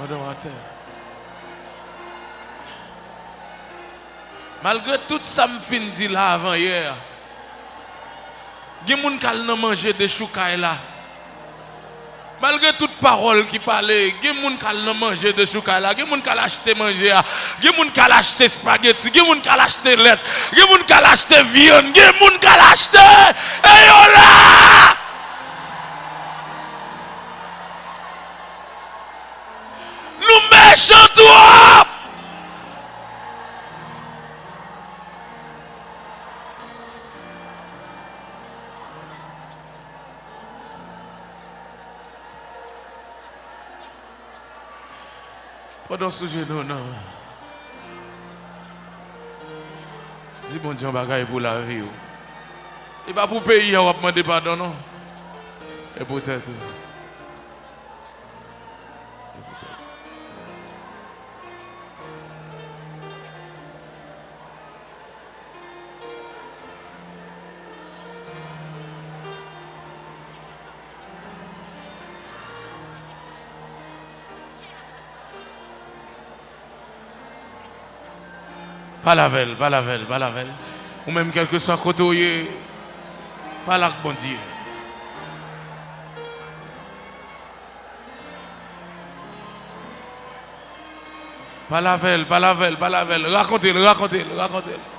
Adoratè. Malgre tout sa m fin di la avan yè a, gen moun k al nan manje dechoukay la. Malgre tout pawòl ki pale, gen moun k al nan manje dechoukay la, gen moun k al achte manje a, gen moun k al achte espageti, gen moun k al achte lèt, gen moun k al achte vyann, gen moun k al achte, e yo la! Nou mechan twòp! Pandan w sou jenou w nan, di Bondye yon bagay pou lavi w. E pa pou peyi a w ap mande padon non. E pou tèt ou. E pou tèt ou. Pale avè l, pale avè l, pale avè l. Ou menm, kèlkeswa kote w ye, pale ak Bondye. Pale avè l, pale avè l, pale avè l. Rakonte l, rakonte l, rakonte l.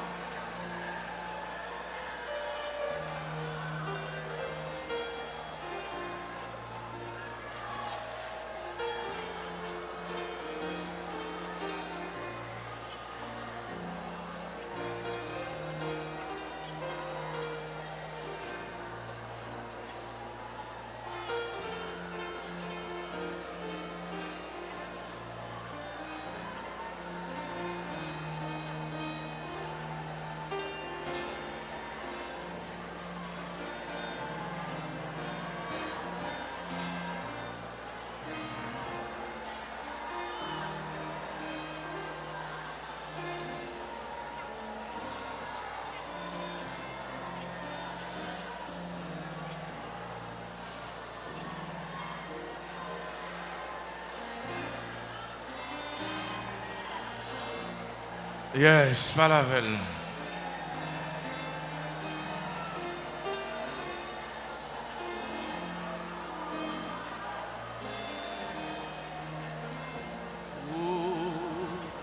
Yes, pale avè l non.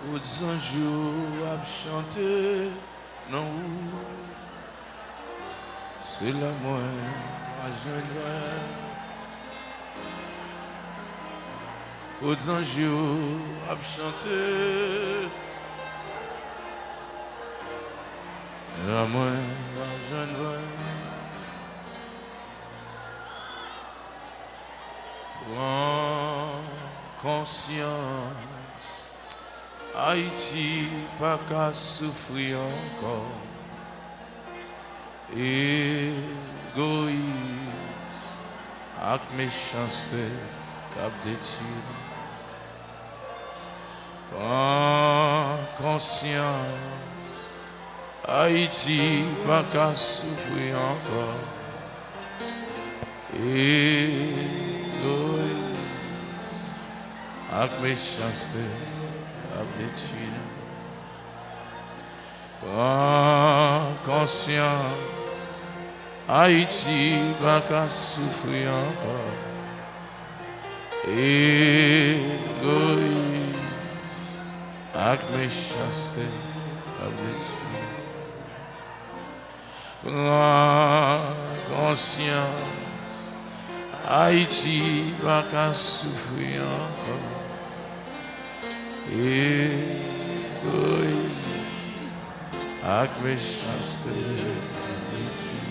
Kout zanj yo ap chante non ou. Se la mwen pa jwenn mwen. Kout zanj yo ap chante. La mwen pa jwenn mwen. Pran konsyans. Ayiti pa ka soufri ankò. Egoyis ak mechanste k ap detwi nou. Pran konsyans. Ayiti pa ka soufri ankò. Egoyis ak mechanste ap detwi nou. Pran konsyans, Ayiti pa ka soufri ankò. Egoyis ak mechanste ap detwi. Pran konsyans, Ayiti pa ka soufri ankò. Egoyis ak mechanste ap detwi.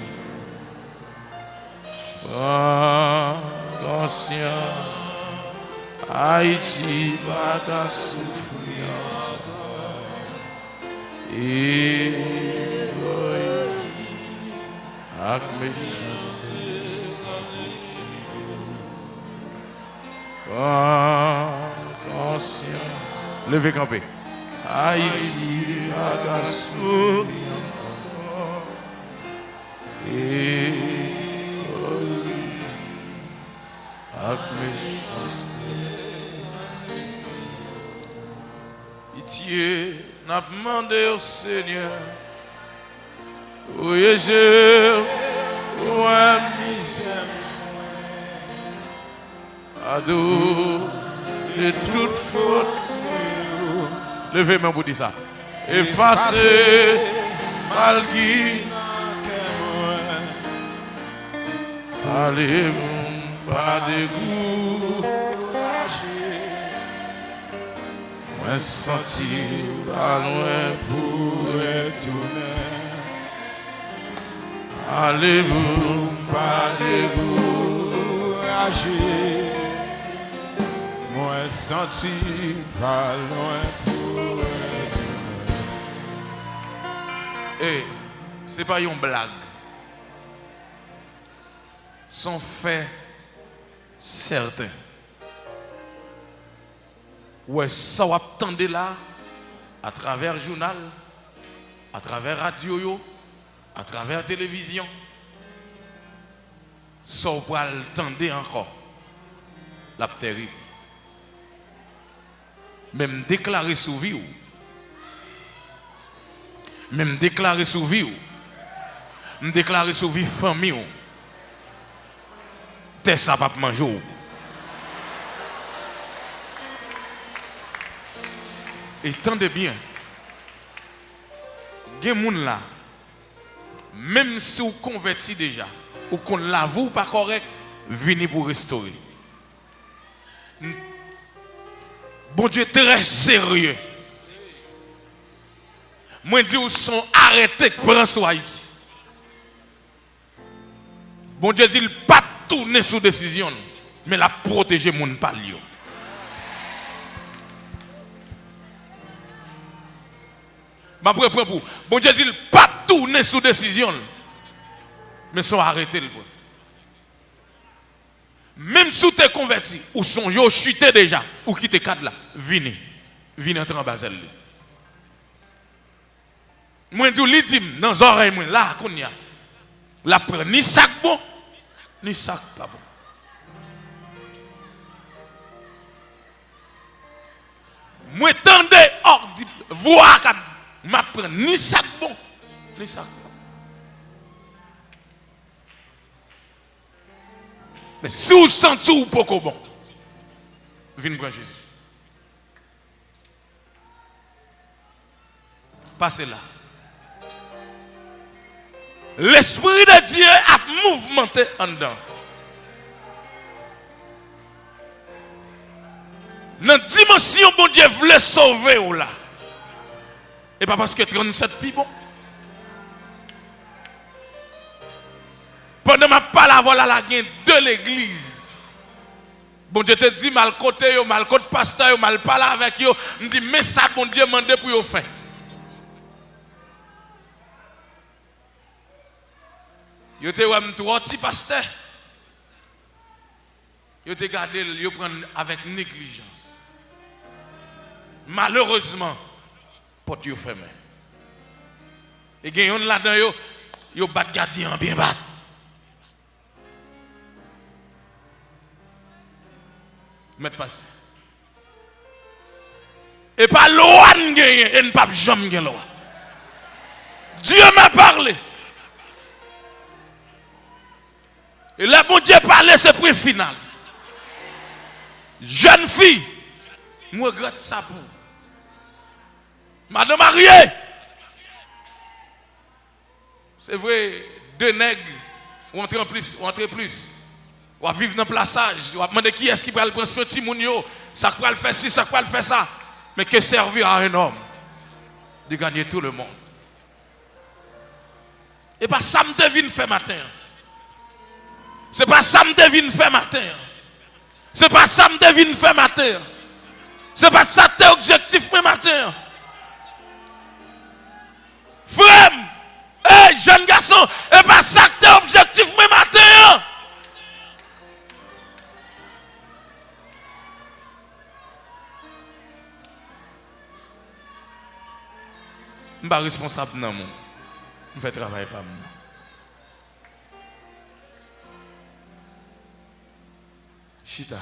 Pran konsyans, Ayiti pa ka soufri ankò. Egoyis ak mechanste ap detwi. Pran konsyans. Leve kanpe. Ayiti pa ka soufri ankò. Egoyis ak mechanste. Pitye, n ap mande w, Senyè. Voye je w wè mizè mwen. Padone tout fot mwen yo. Leve men pou di sa. Efase mal ki nan kè mwen. Ale pou m pa dekouraje. Mwen santi pa lwen pou retounen. Ale pou m pa dekouraje. Mwen santi pa lwen pou retounen. E, se pa yon blag. Se yon fè sèten. Ou wè sa w ap tande la, atravè jounal, atravè radyo yo, atravè televizyon, sa w pral tande ankò, l ap tèrib. Men m deklare sou vi w. Men m deklare sou vi w. M deklare sou vi fanmi w. Tè sa p ap manje w. E tande byen. Gen moun la, menm si w konvèti deja, ou konn lavi w pa kòrèk, vini pou restore. N-, Bondye trè serye. Mwen di w, se yon arete k pran sou Ayiti. Bondye di l p ap tounen sou desizyon l, men l ap pwoteje moun pa l yo. M ap reprann pou w. Bondye di l p ap tounen sou desizyon l, men se yon arete l pran. Menm si w te konvèti, ou sonje w chite deja, ou kite kad la, vini. Vini antre anba zèl li. Mwen di w, li di m nan zòrèy mwen la, kounye a, l ap pran ni sa k bon, ni sa k pa bon. Mwen tande òk di, vwa k ap di, m ap pran ni sa k bon, ni sa k pa bon. Men si w santi w poko bon, vin pran Jezi. Pase la. Lespri de Dye ap mouvmante anndan. Nan dimansyon Bondye vle sove w la, e pa paske trannsèt pi bon. Pandan m ap pale avè w la, la gen de legliz. Bondye te di m al kote yo, m al kot pastè yo, m al pale avèk yo. M di, men sa Bondye mande pou yo fè. Yo te wè m twò ti pastè. Yo te gade l, yo pran l avèk neglijans. Malerezman, pòt yo fèmen. E gen yonn ladan yo, yo bat gadyen an byen bat. Mèt pastè. E pa lwa n genyen, e n p ap janm gen lwa. Dieu m'a parlé. E lè Bondye pale, se pwen final. Jèn fi, m regrèt sa pou ou. Madan marye, se vre, de nèg, ou antre an plis, ou antre plis. W ap viv nan plasaj, w ap mande kiyès ki pral pran swen timoun yo, sa k pral fè si, sa k pral fè sa. Men que servir à un homme de gagner tout le monde. E pa sa m te vin fè maten an. Se pa sa m te vin fè maten an. Se pa sa m te vin fè maten an. Se pa sa k te objektif mwen maten an. Frè m, ey, jèn gason, e pa sa k te objektif mwen maten an. M pa responsab nanm ou. M fè travay pa m nan. Chita.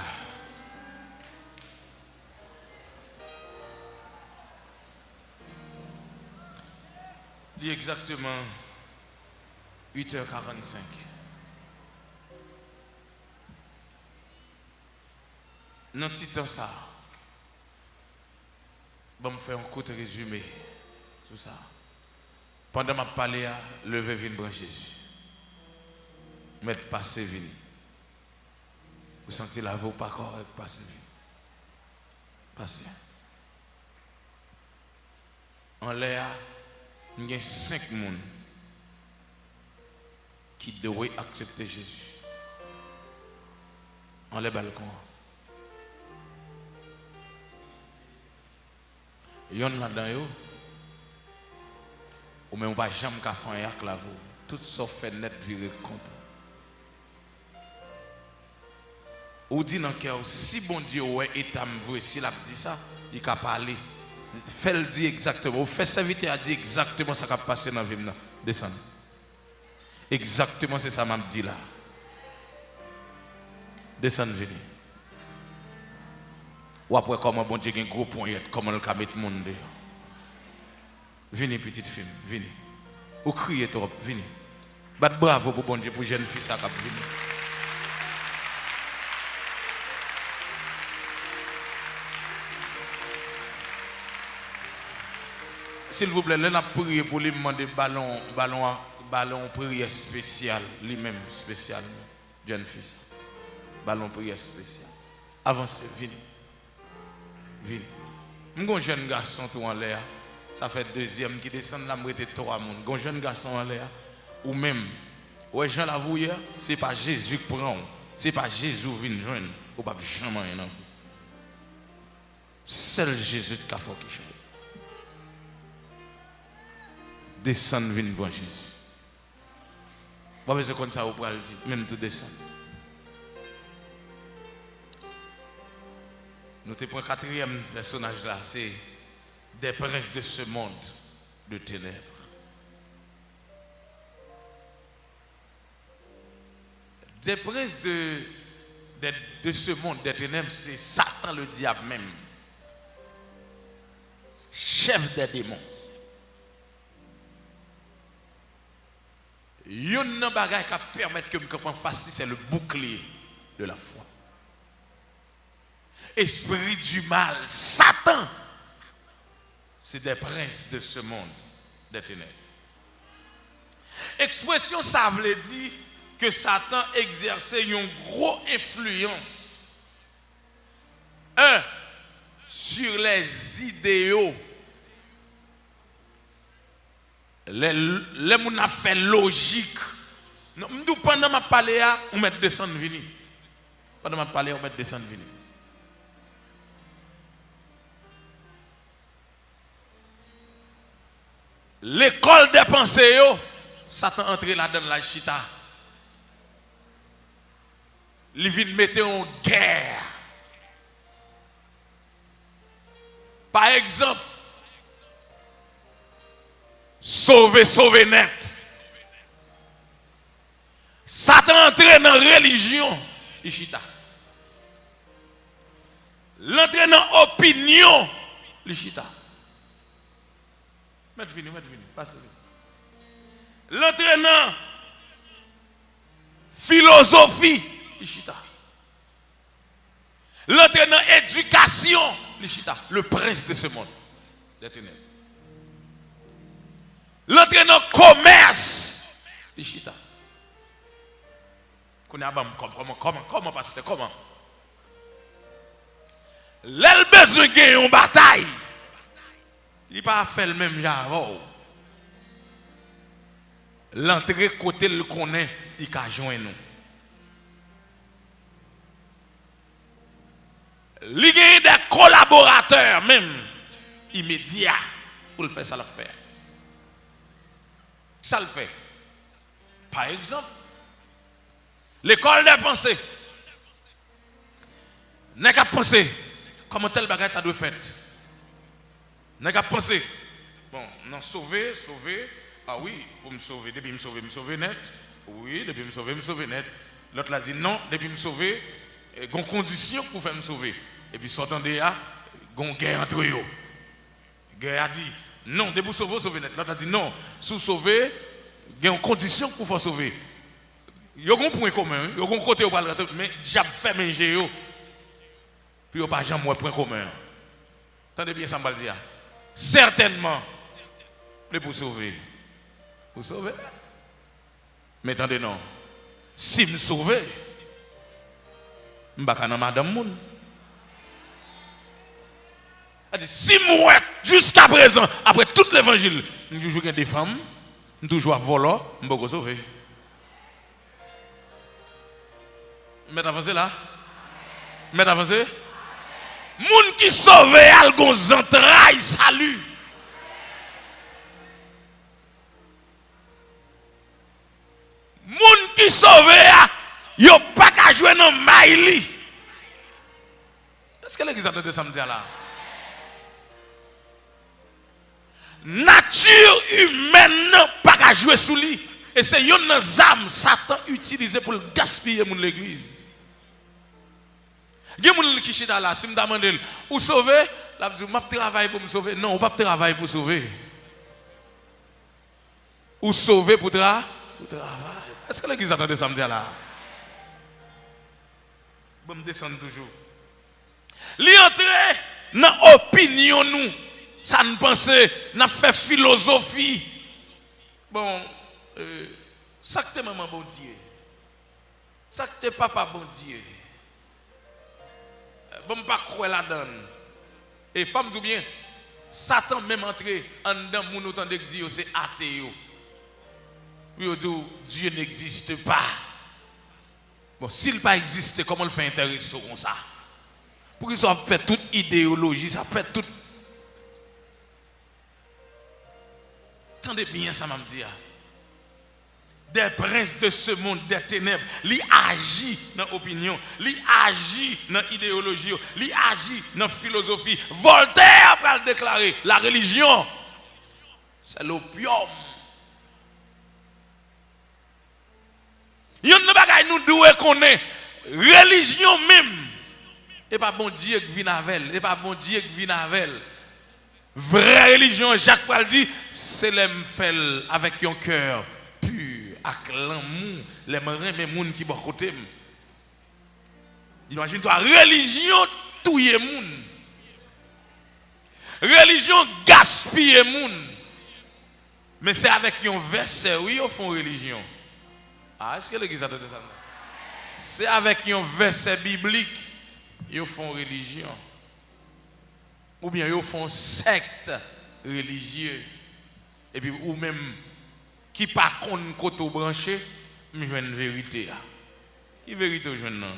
Li egzakteman uit è karannsenk. Nan ti tan sa a, ban m fè yon kout rezime sou sa. Pandan m ap pale a, leve vin pran Jezi. Mèt, pase vini. Ou santi lavi w pa kòrèk, pase vini. Pase. Anlè a, m gen senk moun ki dwe aksepte Jezi. Anlè balkon an. Yonn ladan yo, ou menm ou pa janm ka fè anyen ak lavi w. Tout sa w fè nèt vire kont ou. Ou di nan kè w, "Si Bondye wè eta m vre, si l ap di sa, li ka pale. Fè l di egzakteman. Ou fè sèvitè a di egzakteman sa k ap pase nan vi m nan." Desann. Egzakteman se sa m ap di la. Desann vini. W ap wè kòman Bondye gen gwo ponyèt, kòman l ka met moun deyò. Vini, pitit fi m, vini. Ou kriye twòp, vini. Bat bravo pou Bondye, pou jèn fi sa k ap vini. Silvouplè, lè n ap priye pou li, m mande ba l on, ba l on, ba l on priyè espesyal, li menm, espesyalman. Jèn fi sa. Ba l on priyè espesyal. Avanse, vini. Vini. M gon jèn gason tou anlè a. Sa fè dezyèm ki desann la, m rete twa moun. Gon jèn gason anlè a. Ou menm. Ou wè jan lavi w ye a, se pa Jezi k pran w. Se pa Jezi w vin jwenn. Ou p ap janm anyen nan vi w. Sèl Jezi k ka fè w ki chanje. Desann vin pran Jezi. W pa bezwen konn sa ou pral di, menm tou desann. Nou te pran katriyèm pèsonaj la, se des princes de ce monde de ténèbres. Des princes de, de, de ce monde des ténèbres, se Satan le dyab menm. Chèf dè demon. Youn nan bagay k ap pèmèt ke m kanpe anfas li, se le bouclier de la foi. Esprit du mal, Satan, se des princes de ce monde des ténèbres. Ekspresyon sa vle di ke Satan egzèse yon gwo enfliyans, un, sur les idéaux. Lè, lè moun ap fè lojik. Non, m di w, pandan m ap pale a, ou mèt desann vini. Pandan m ap pale a, ou mèt desann vini. Lekòl dè panse yo, Satan antre ladan l, l al chita. Li vin mete yon gè. Pa egzanp, sove, sove nèt. Satan antre nan relijyon, li chita. L antre nan opinyon, li chita. Mèt vini, mèt vini, pase vini. L antre nan filozofi, li chita. L antre nan edikasyon, li chita. Le prince de ce monde des ténèbres. L antre nan komès, li chita. Kounye a ban m kòb, kòman, kòman, kòman, pastè, kòman? Lè l bezwen gen yon batay, li pa fè l menm jan avè w. L antre kote l konnen li ka jwenn ou. Li genyen de kolaboratè menm imedya pou l fè sa l ap fè a. Sa l fè? Pa egzanp, lekòl dè panse. Nèg ap panse kòman tèl bagay ta dwe fèt. Nèg ap panse, bon, nan sove, sove, a wi, pou m sove, depi m sove, m sove nèt. Wi, depi m sove, m sove nèt. Lòt la di, non, depi m sove, eh, gon kondisyon pou fè m sove. Epi sa w tande a, gon gè antre yo. Gè a di, Non, depi w sove, w sove nèt. Lòt la di non, si w sove, gen yon kondisyon pou fè w sove. Yo gen yon pwen komen, wi. Yo gen yon kote yo pral ranse, men dyab fèmen je yo pou yo pa janm wè pwen komen an. Tande byen sa m pral di a. Sètènman, depi w sove, ou sove nèt. Men tande non, si m sove, m pa ka nan madanm moun. Sa di, si m wè, jiskaprezan, apre tout levanjil, m toujou gen de fanm, m toujou ap vòlò, m poko sove. M mèt avanse la? M mèt avanse? Moun ki sove a, l gon zantray sali. Moun ki sove a, yo pa ka jwe nan may li. Èske legliz la tande sa m di a la? Nati imèn nan pa ka jwe sou li. E se yonn nan zam Satan itilize pou l gaspiye moun legliz. Gen moun ki chita la, si m ta mande l, ou sove? L ap di w, m ap travay pou m sove. Non, ou p ap travay pou sove. Ou sove pou tra, pou travay. Èske legliz la tande sa m di a la? Bon, m desann toujou. Li antre nan opinyon nou, sa n panse, n ap fè filozofi. Bon, euh, sa k te manman Bondye? Sa k te papa Bondye? Bon, m pa kwè ladan l. E fò m di w byen, Satan menm antre anndan moun ou tande k di yo se ate yo. Pou yo di w, Dieu n'existe pas. Bon, si l pa egziste, kòman l fè enterese w konsa? Poukisa w ap fè tout ideyoloji sa, fè tout Tande byen sa m ap di a. Des princes de ce monde, des ténèbres. Li aji nan opinyon, li aji nan ideyoloji yo, li aji nan filozofi. Voltaire pral deklare, la religion, c'est l'opium. Youn nan bagay nou dwe konnen, relijyon menm, e pa Bondye k vin avè l, e pa Bondye k vin avè l. Vrè relijyon an, Jak pral di, se lè m fè l avèk yon kè pi, ak lanmou, lè m renmen moun ki bò kote m. Imajine twa, relijyon touye moun. Relijyon gaspiye moun. Men se avèk yon vèsè, wi, yo fè yon relijyon. A, èske legliz la tande sa? Se avèk yon vèsè biblik yo fè yon relijyon. Oubyen yo fè yon sèkt relijye. Epi ou menm ki pa konn kote w branche, m jwenn verite a. Ki verite w jwenn nan?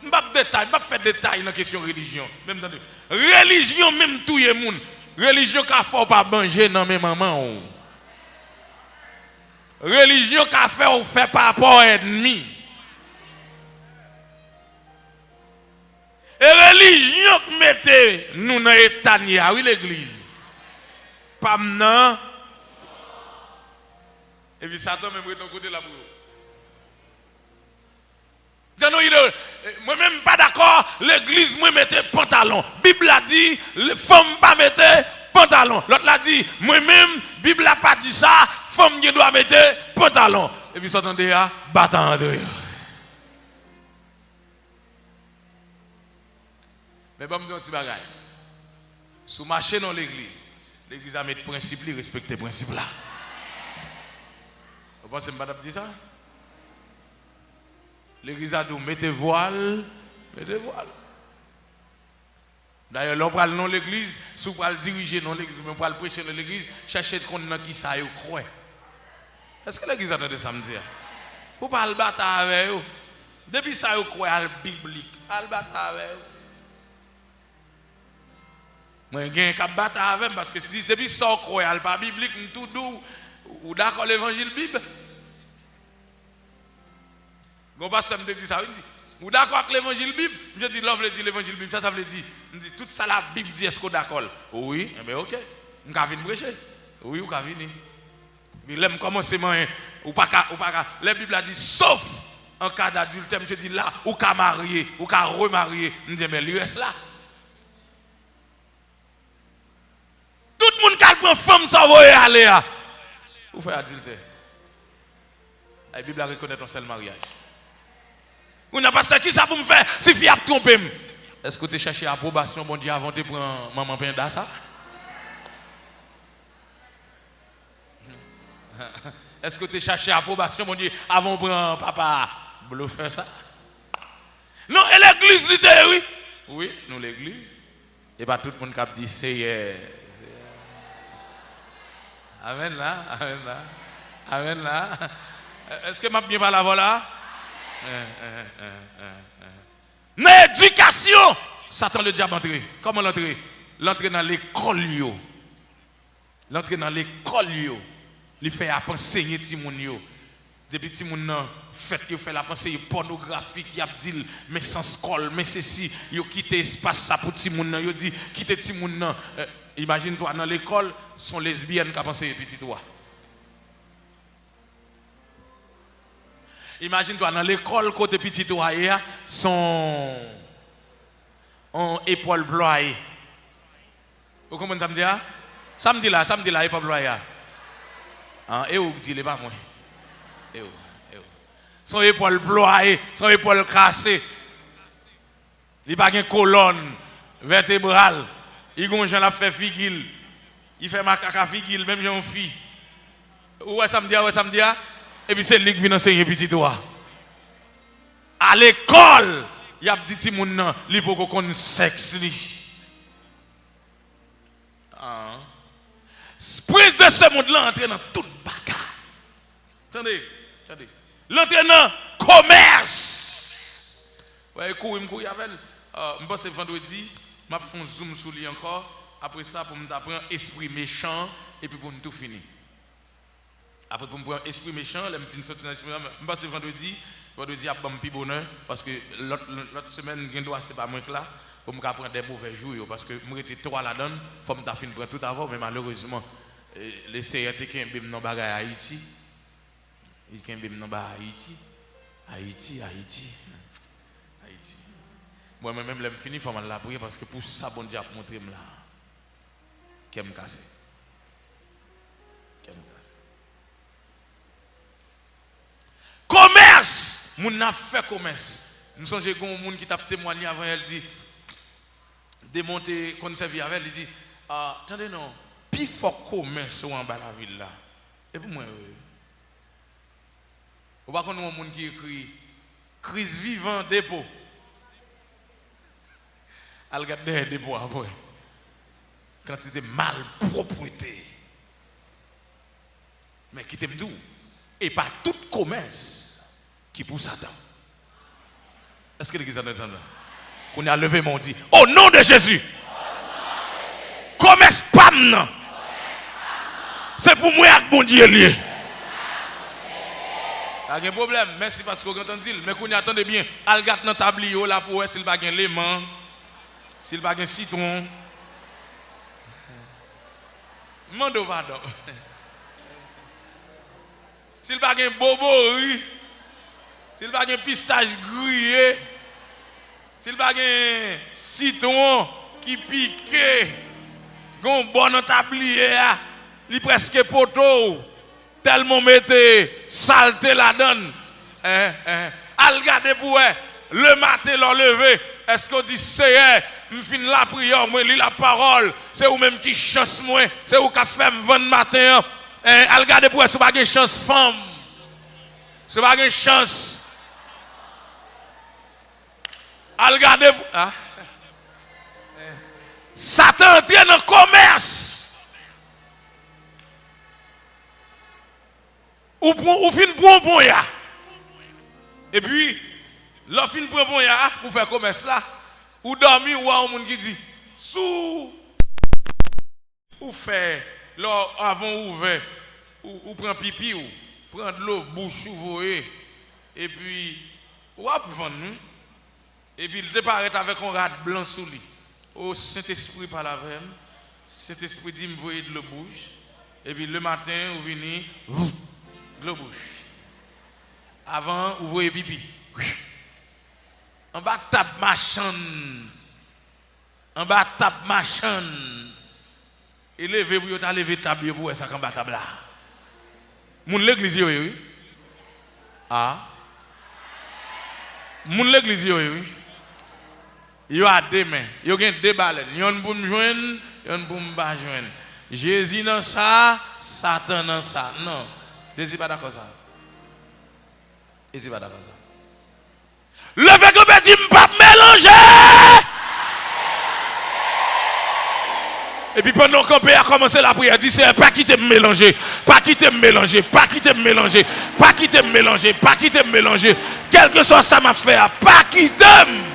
M p ap detay, m p ap fè detay nan kesyon relijyon. Men m tande. Relijyon menm touye moun. Relijyon ka fè w pa manje nan men manman w. Relijyon ka fè w fè pa pa w ènmi. E relijyon k mete nou nan eta n ye a, wi, legliz. Pa m nan. Epi Satan menm ret yon kote l ap ri w. Jan nou ide, mwen menm m pa dakò, legliz mwen mete pantalon. Bib la di, le- fanm pa mete pantalon. Lòt la di, mwen menm, Bib la pa di sa, fanm gen dwa mete pantalon. Epi sa w tande a, bata antre. Men ban m di yon ti bagay. Si w mache nan yon legliz, legliz la met prensip li, respekte prensip la. Ou panse m pa t ap di sa? Legliz la di w mete vwal, mete vwal. Dayè, lè w pral nan yon legliz, si w pral dirije nan yon legliz, oubyen w pral preche nan legliz, chèche konn nan ki sa yo kwè. Èske legliz la tande sa m di a? Pou w pa al batay avè yo. Depi sa yo kwè a biblik, al batay avè yo. Mwen gen k ap batay avè m, paske si depi sa w kwè a pa biblik, m tou di w, ou dakò levanjil bib? Gon pastè m te di sa, wi, m di, ou dakò ak levanjil bib? Misye di, lè w vle di levanjil bib, sa sa vle di? M di, tout sa Labib di, èske w dakò l? Wi, enben, oke. M ka vin preche? Wi, ou ka vini. Epi lè m kòmanse manyen, ou pa ka, ou pa ka. Lè Bib la di, sof an ka dadiltè, misye di, la, ou ka marye, ou ka remarye. M di, enben, li rès la. Pran fanm sa w voye ale a. Ou fè adiltè. Ay, Bib la rekonèt yon sèl maryaj. Ou nan pastè, ki sa pou m fè si fi ap twonpe m? Èske w te chache apwobasyon Bondye avan w te pran manman penda sa? Èske w te chache apwobasyon Bondye avan w pran papa blofè sa? Non, e legliz li te ye, wi. Wi, nou legliz. E pa tout moun k ap di, Seyè, Seyè. Amèn la, amèn la, amèn la. Èske m ap byen pale avè w la? Nan edikasyon, Satan Ledyab antre. Kòman l antre? L antre nan lekòl yo. L antre nan lekòl yo. Li fè y ap ansenye timoun yo. Depi timoun nan fèt, yo fè l ap anseye pònografi, y ap di l, men sans kò l, men sesi. Yo kite espas sa pou timoun nan. Yo di, kite timoun nan. Eh, imajine twa nan lekòl, se yon lesbyèn k ap anseye pitit ou a. Imajine twa nan lekòl kote pitit ou a ye a, se yon, yon epòl plwaye. Ou konprann sa m di a? Sa m di la, sa m di la, epòl plwaye a. Ah, e ou k di l, e pa mwen. E ou, e ou. Se yon epòl plwaye, se yon epòl kase. Li pa gen kolòn vètebral. Li gon jan l ap fè figi l. Li fè makak a figi l, menm jan yon fi. Ou wè sa m di a, ou wè sa m di a? Epi se li k vin ansenye pitit ou a. A lekòl, y ap di timoun nan, li poko konn sèks li. Ah. Prens de se mond lan antre nan tout bagay. Tande, tande. L antre nan komès. Wè, e kouri m kouri avè l. Ah, m panse vandredi, m ap fè yon zoom sou li ankò. Apre sa, pou m ta pran espri mechan, epi pou n tou fini. Apre pou m pran espri mechan, lè m fin soti nan espri mechan, m panse vandredi, vandredi ap ban m pi bonè, paske lòt, lòt semèn, gen dwa se pa mwen k la, pou m ka pran de movè jou yo, paske m rete twa ladan l, fò m ta fin pran tout avè w, men malerezman, eh, Leseyè te kenbe m nan bagay Ayiti, li kenbe m nan bagay Ayiti, Ayiti, Ayiti, Ayiti. Mwen, mwen menm, lè m fini, fò m al lapriyè, paske pou sa Bondye ap montre m la, kè m kase. Kè m kase. Komès! Moun nan ap fè komès. M sonje gen yon moun ki t ap temwanye avan yè, l di, demon te konn sèvi avè l, li di, ah, tande non, pifò komès ou anba lavil la. E pou mwen, wi. Ou pa konn yon moun ki ekri, Kris vivan, depo. Al gad dèyè depo a, apre. Kantite malpwòpte. Men kite m di w, e pa tout komès ki pou Satan. Èske legliz la antann sa? Kounye a, leve men w, di, "O non de Jezi, komès pa m nan, se pou mwen ak Bondye l ye." Pa gen pwoblèm, mèsi paske w gentan di l. Men kounye a, tande byen, al gad nan tabliye w la pou w wè si l pa gen leman, si l pa gen sitwon. M mande w padon. Si l pa gen bobori, si l pa gen pistach griye, si l pa gen sitwon ki pike, gen yon bò nan tabliye a, li prèske poto w, tèlman w mete salte ladan l. Hein, hein. Al gade pou w wè, lematen lè w leve, èske w di, Seyè, m fin lapriyè, mwen li lapawòl, se ou menm ki chans mwen, se ou k ap fè m vann maten an? Hein, al gade pou w wè si w pa gen chans fanm. Si w pa gen chans. Al gade pou, ah. Satan antre nan komès. Ou pran, ou fin pran yon ponya. Epi, lè w fin pran ponya a pou fè komès la, ou dòmi, ou wè yon moun ki di, sou ou fè, lè w, avan w ouvè, ou, ou pran pipi w, pran dlo bouch ou voye, epi w ap vann wi. Epi l te parèt avèk yon rad blan sou li. O, Sentespri pale avè m. Sentespri di m voye dlo bouch. Epi lematen ou vini, voup, dlo bouch. Avan ou voye pipi. Anba tab machann. Anba tab machann. E leve pou yo ta leve tab yo pou wè sa k anba tab la. Moun legliz yo ye, wi. A. Moun legliz yo ye, wi. Yo a de men. Yo gen de balèn. Yonn pou m jwenn, yonn pou m pa jwenn. Jezi nan sa, Satan nan sa. Non. Jezi pa dakò sa. Jezi pa dakò sa. Leve kanpe, di, "M p ap melanje!" Epi pandan w kanpe a, kòmanse lapriyè. Di, "Seyè, pa kite m melanje. Pa kite m melanje. Pa kite m melanje. Pa kite m melanje. Pa kite m melanje. Kèlkeswa sa m ap fè a, pa kite m."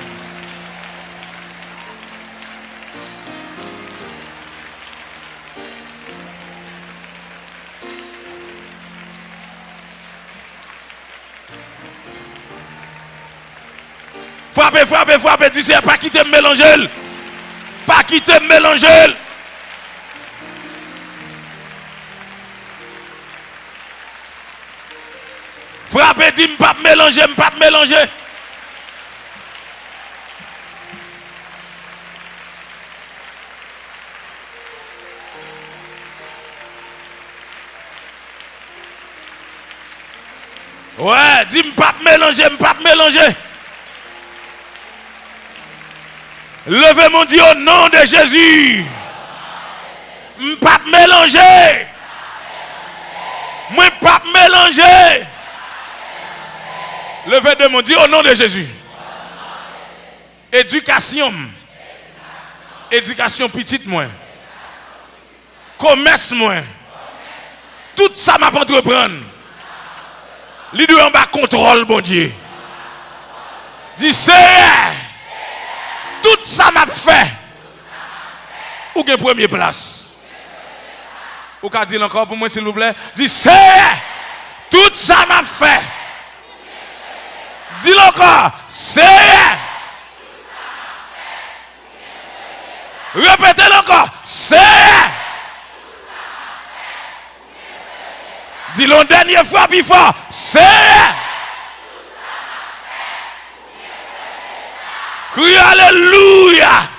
Frape, frape, frape, di, "Seyè, pa kite m melanje l. Pa kite m melanje l." Frape, di, "M p ap melanje, m p ap melanje." Wè, di, "M p ap melanje, m p ap melanje." Leve men w, di, "O non de Jezi, m p ap melanje. Mwen p ap melanje." Leve de men w, di, "O non de Jezi." Edikasyon m. Edikasyon pitit mwen. Komès mwen. Tout sa m ap antreprann, li dwe anba kontwòl Bondye. Di, "Seyè, tout sa m ap fè, ou gen premye plas." Ou ka di l ankò pou mwen, silvouplè? Di, "Seyè, tout sa m ap fè." Di l ankò, "Seyè." Repete l ankò, "Seyè." Di l yon dènye fwa pi fò, "Seyè." Kriye alelouya.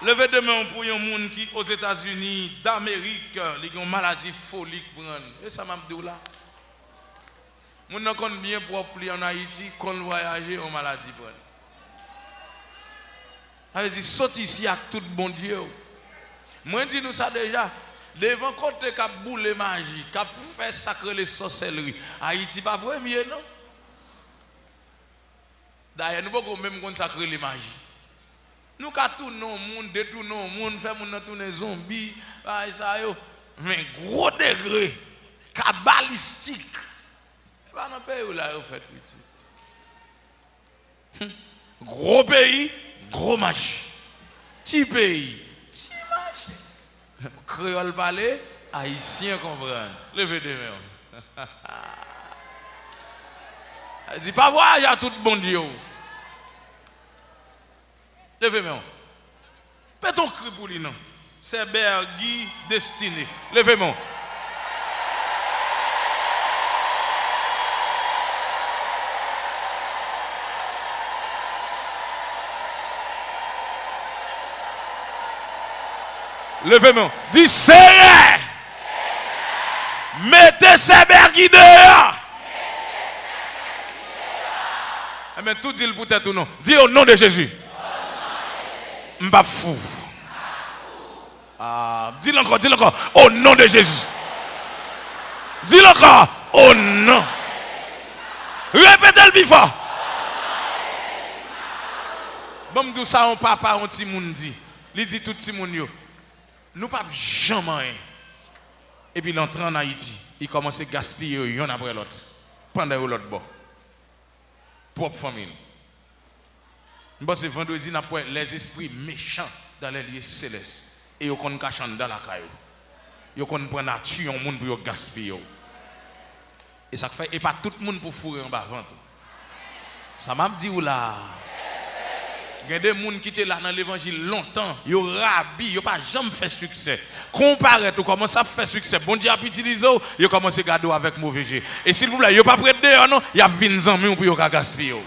Leve de men w pou yon moun ki Ozetazini Damerik, li gen yon maladi foli k pran l. E sa m ap di w la. Moun nan konn byen pwòp li ann Ayiti, konn vwayaje, yon maladi pran l. Sa vle di, sot isi ak tout Bondye w. Mwen di nou sa deja, devan kote k ap boule maji, k ap fè sa k rele sòsèlri, Ayiti pa premye, non. Dayè, nou poko menm konn sa k rele maji. Nou ka tounen yon moun, detounen yon moun, fè moun nan tounen zonbi, bagay sa yo. Men gwo degre kabalistik, e pa nan peyi w la yo fèt, pitit. Gwo peyi, gwo maji. Ti peyi, ti maji. Kreyòl pale, Ayisyen konprann. Leve de men w. Di, "Pa vwayaje a tout Bondye w." Leve men w. Pete yon kri pou li non. Sè Bergy Destiné. Leve men w. Leve men w. Di, "Seyè, mete Sè Bergy deyò." Ebyen, tou di l pou tèt ou non. Di, "O non de Jezi, m p ap fou." Ah, di l ankò, di l ankò. "O non de Jezi." Di l ankò. "O non." Repete l pi fò. Ban m di w sa yon papa yon timoun di. Li di tout timoun yo, "Nou p ap janm anyen." Epi l antre ann Ayiti, li kòmanse gaspiye yo yonn apre lòt, pandan yo lòt bò. Pwòp fanmi l. M panse vandredi n ap wè les esprits méchants dans les lieux célestes. E yo konn kache anndan lakay ou. Yo konn pran nati yon moun pou yo gaspiye w. E sa k fè, e pa tout moun pou foure anba vant ou. Sa m ap di w la a. Gen de moun ki te la nan levanjil lontan, yo rabi, yo pa janm fè siksè. Kon w parèt, ou kòmanse ap fè siksè, Bondye ap itilize w, yo kòmanse gade w avèk move je. E silvouplè, yo p ap ret deyò non, y ap vin zanmi w pou yo ka gaspiye w.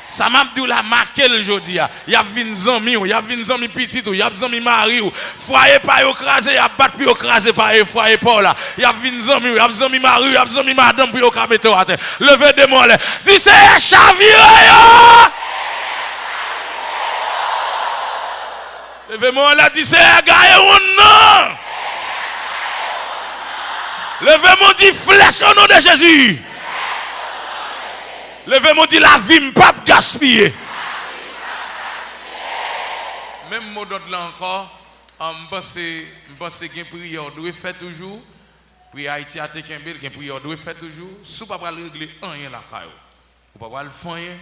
Sa m ap di w la, make l jodi a. Y ap vin zanmi w, y ap vin zanmi pitit ou, y ap zanmi mari w. Fwaye pa yo kraze, y ap bat pou yo kraze pa, fwaye pa w la. Y ap vin zanmi w, y ap zanmi mari w, y ap zanmi madanm pou yo ka mete w atè. Leve de men w anlè. Di, Seyè, chavire yo! Leve men w anlè, di, Seyè, gaye wonn nan! Leve men w, di, flèch o non de Jezi! Leve men w, di, lavi m p ap gaspiye. Menm mo dòd la ankò, ah, m panse, m panse gen priyè w dwe fè toujou. Priyè Ayiti a te kenbe l, gen priyè w dwe fè toujou. Si w pa pral regle anyen lakay ou, ou pa pral fè anyen.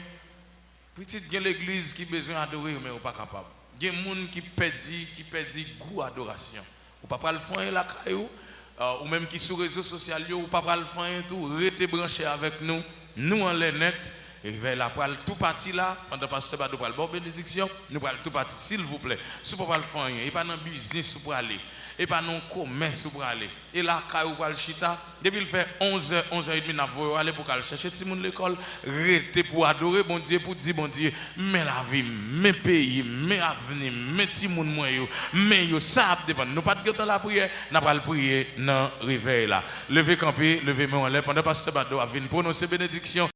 Pitit, gen legliz ki bezwen adore yo, men yo pa kapab. Gen moun ki pèdi, ki pèdi gou adorasyon. Ou pa pral fè anyen lakay ou, ah, ou menm ki sou rezo sosyal yo, ou pa pral fè anyen tou, rete branche avèk nou. Nou anlè nèt, revèy la pral tou pati la, pandan pastè Bado pral ba w benediksyon, nou pral tou pati, silvouplè. Si w pa pral fè anyen, e pa nan biznis ou prale, e pa nan yon komès ou prale, e lakay ou pral chita, depi l fè onz è, onz è edmi, n ap voye w ale pou w ka al chèche timoun lekòl, rete pou w adore Bondye, pou w di Bondye, men lavi m, men peyi m, men avni m, men timoun mwen yo, men yo, sa ap depann. Nou pa t gentan lapriyè, n ap al priye nan revèy la. Leve kanpe, leve men w anlè, pandan pastè Bado ap vin pwononse benediksyon.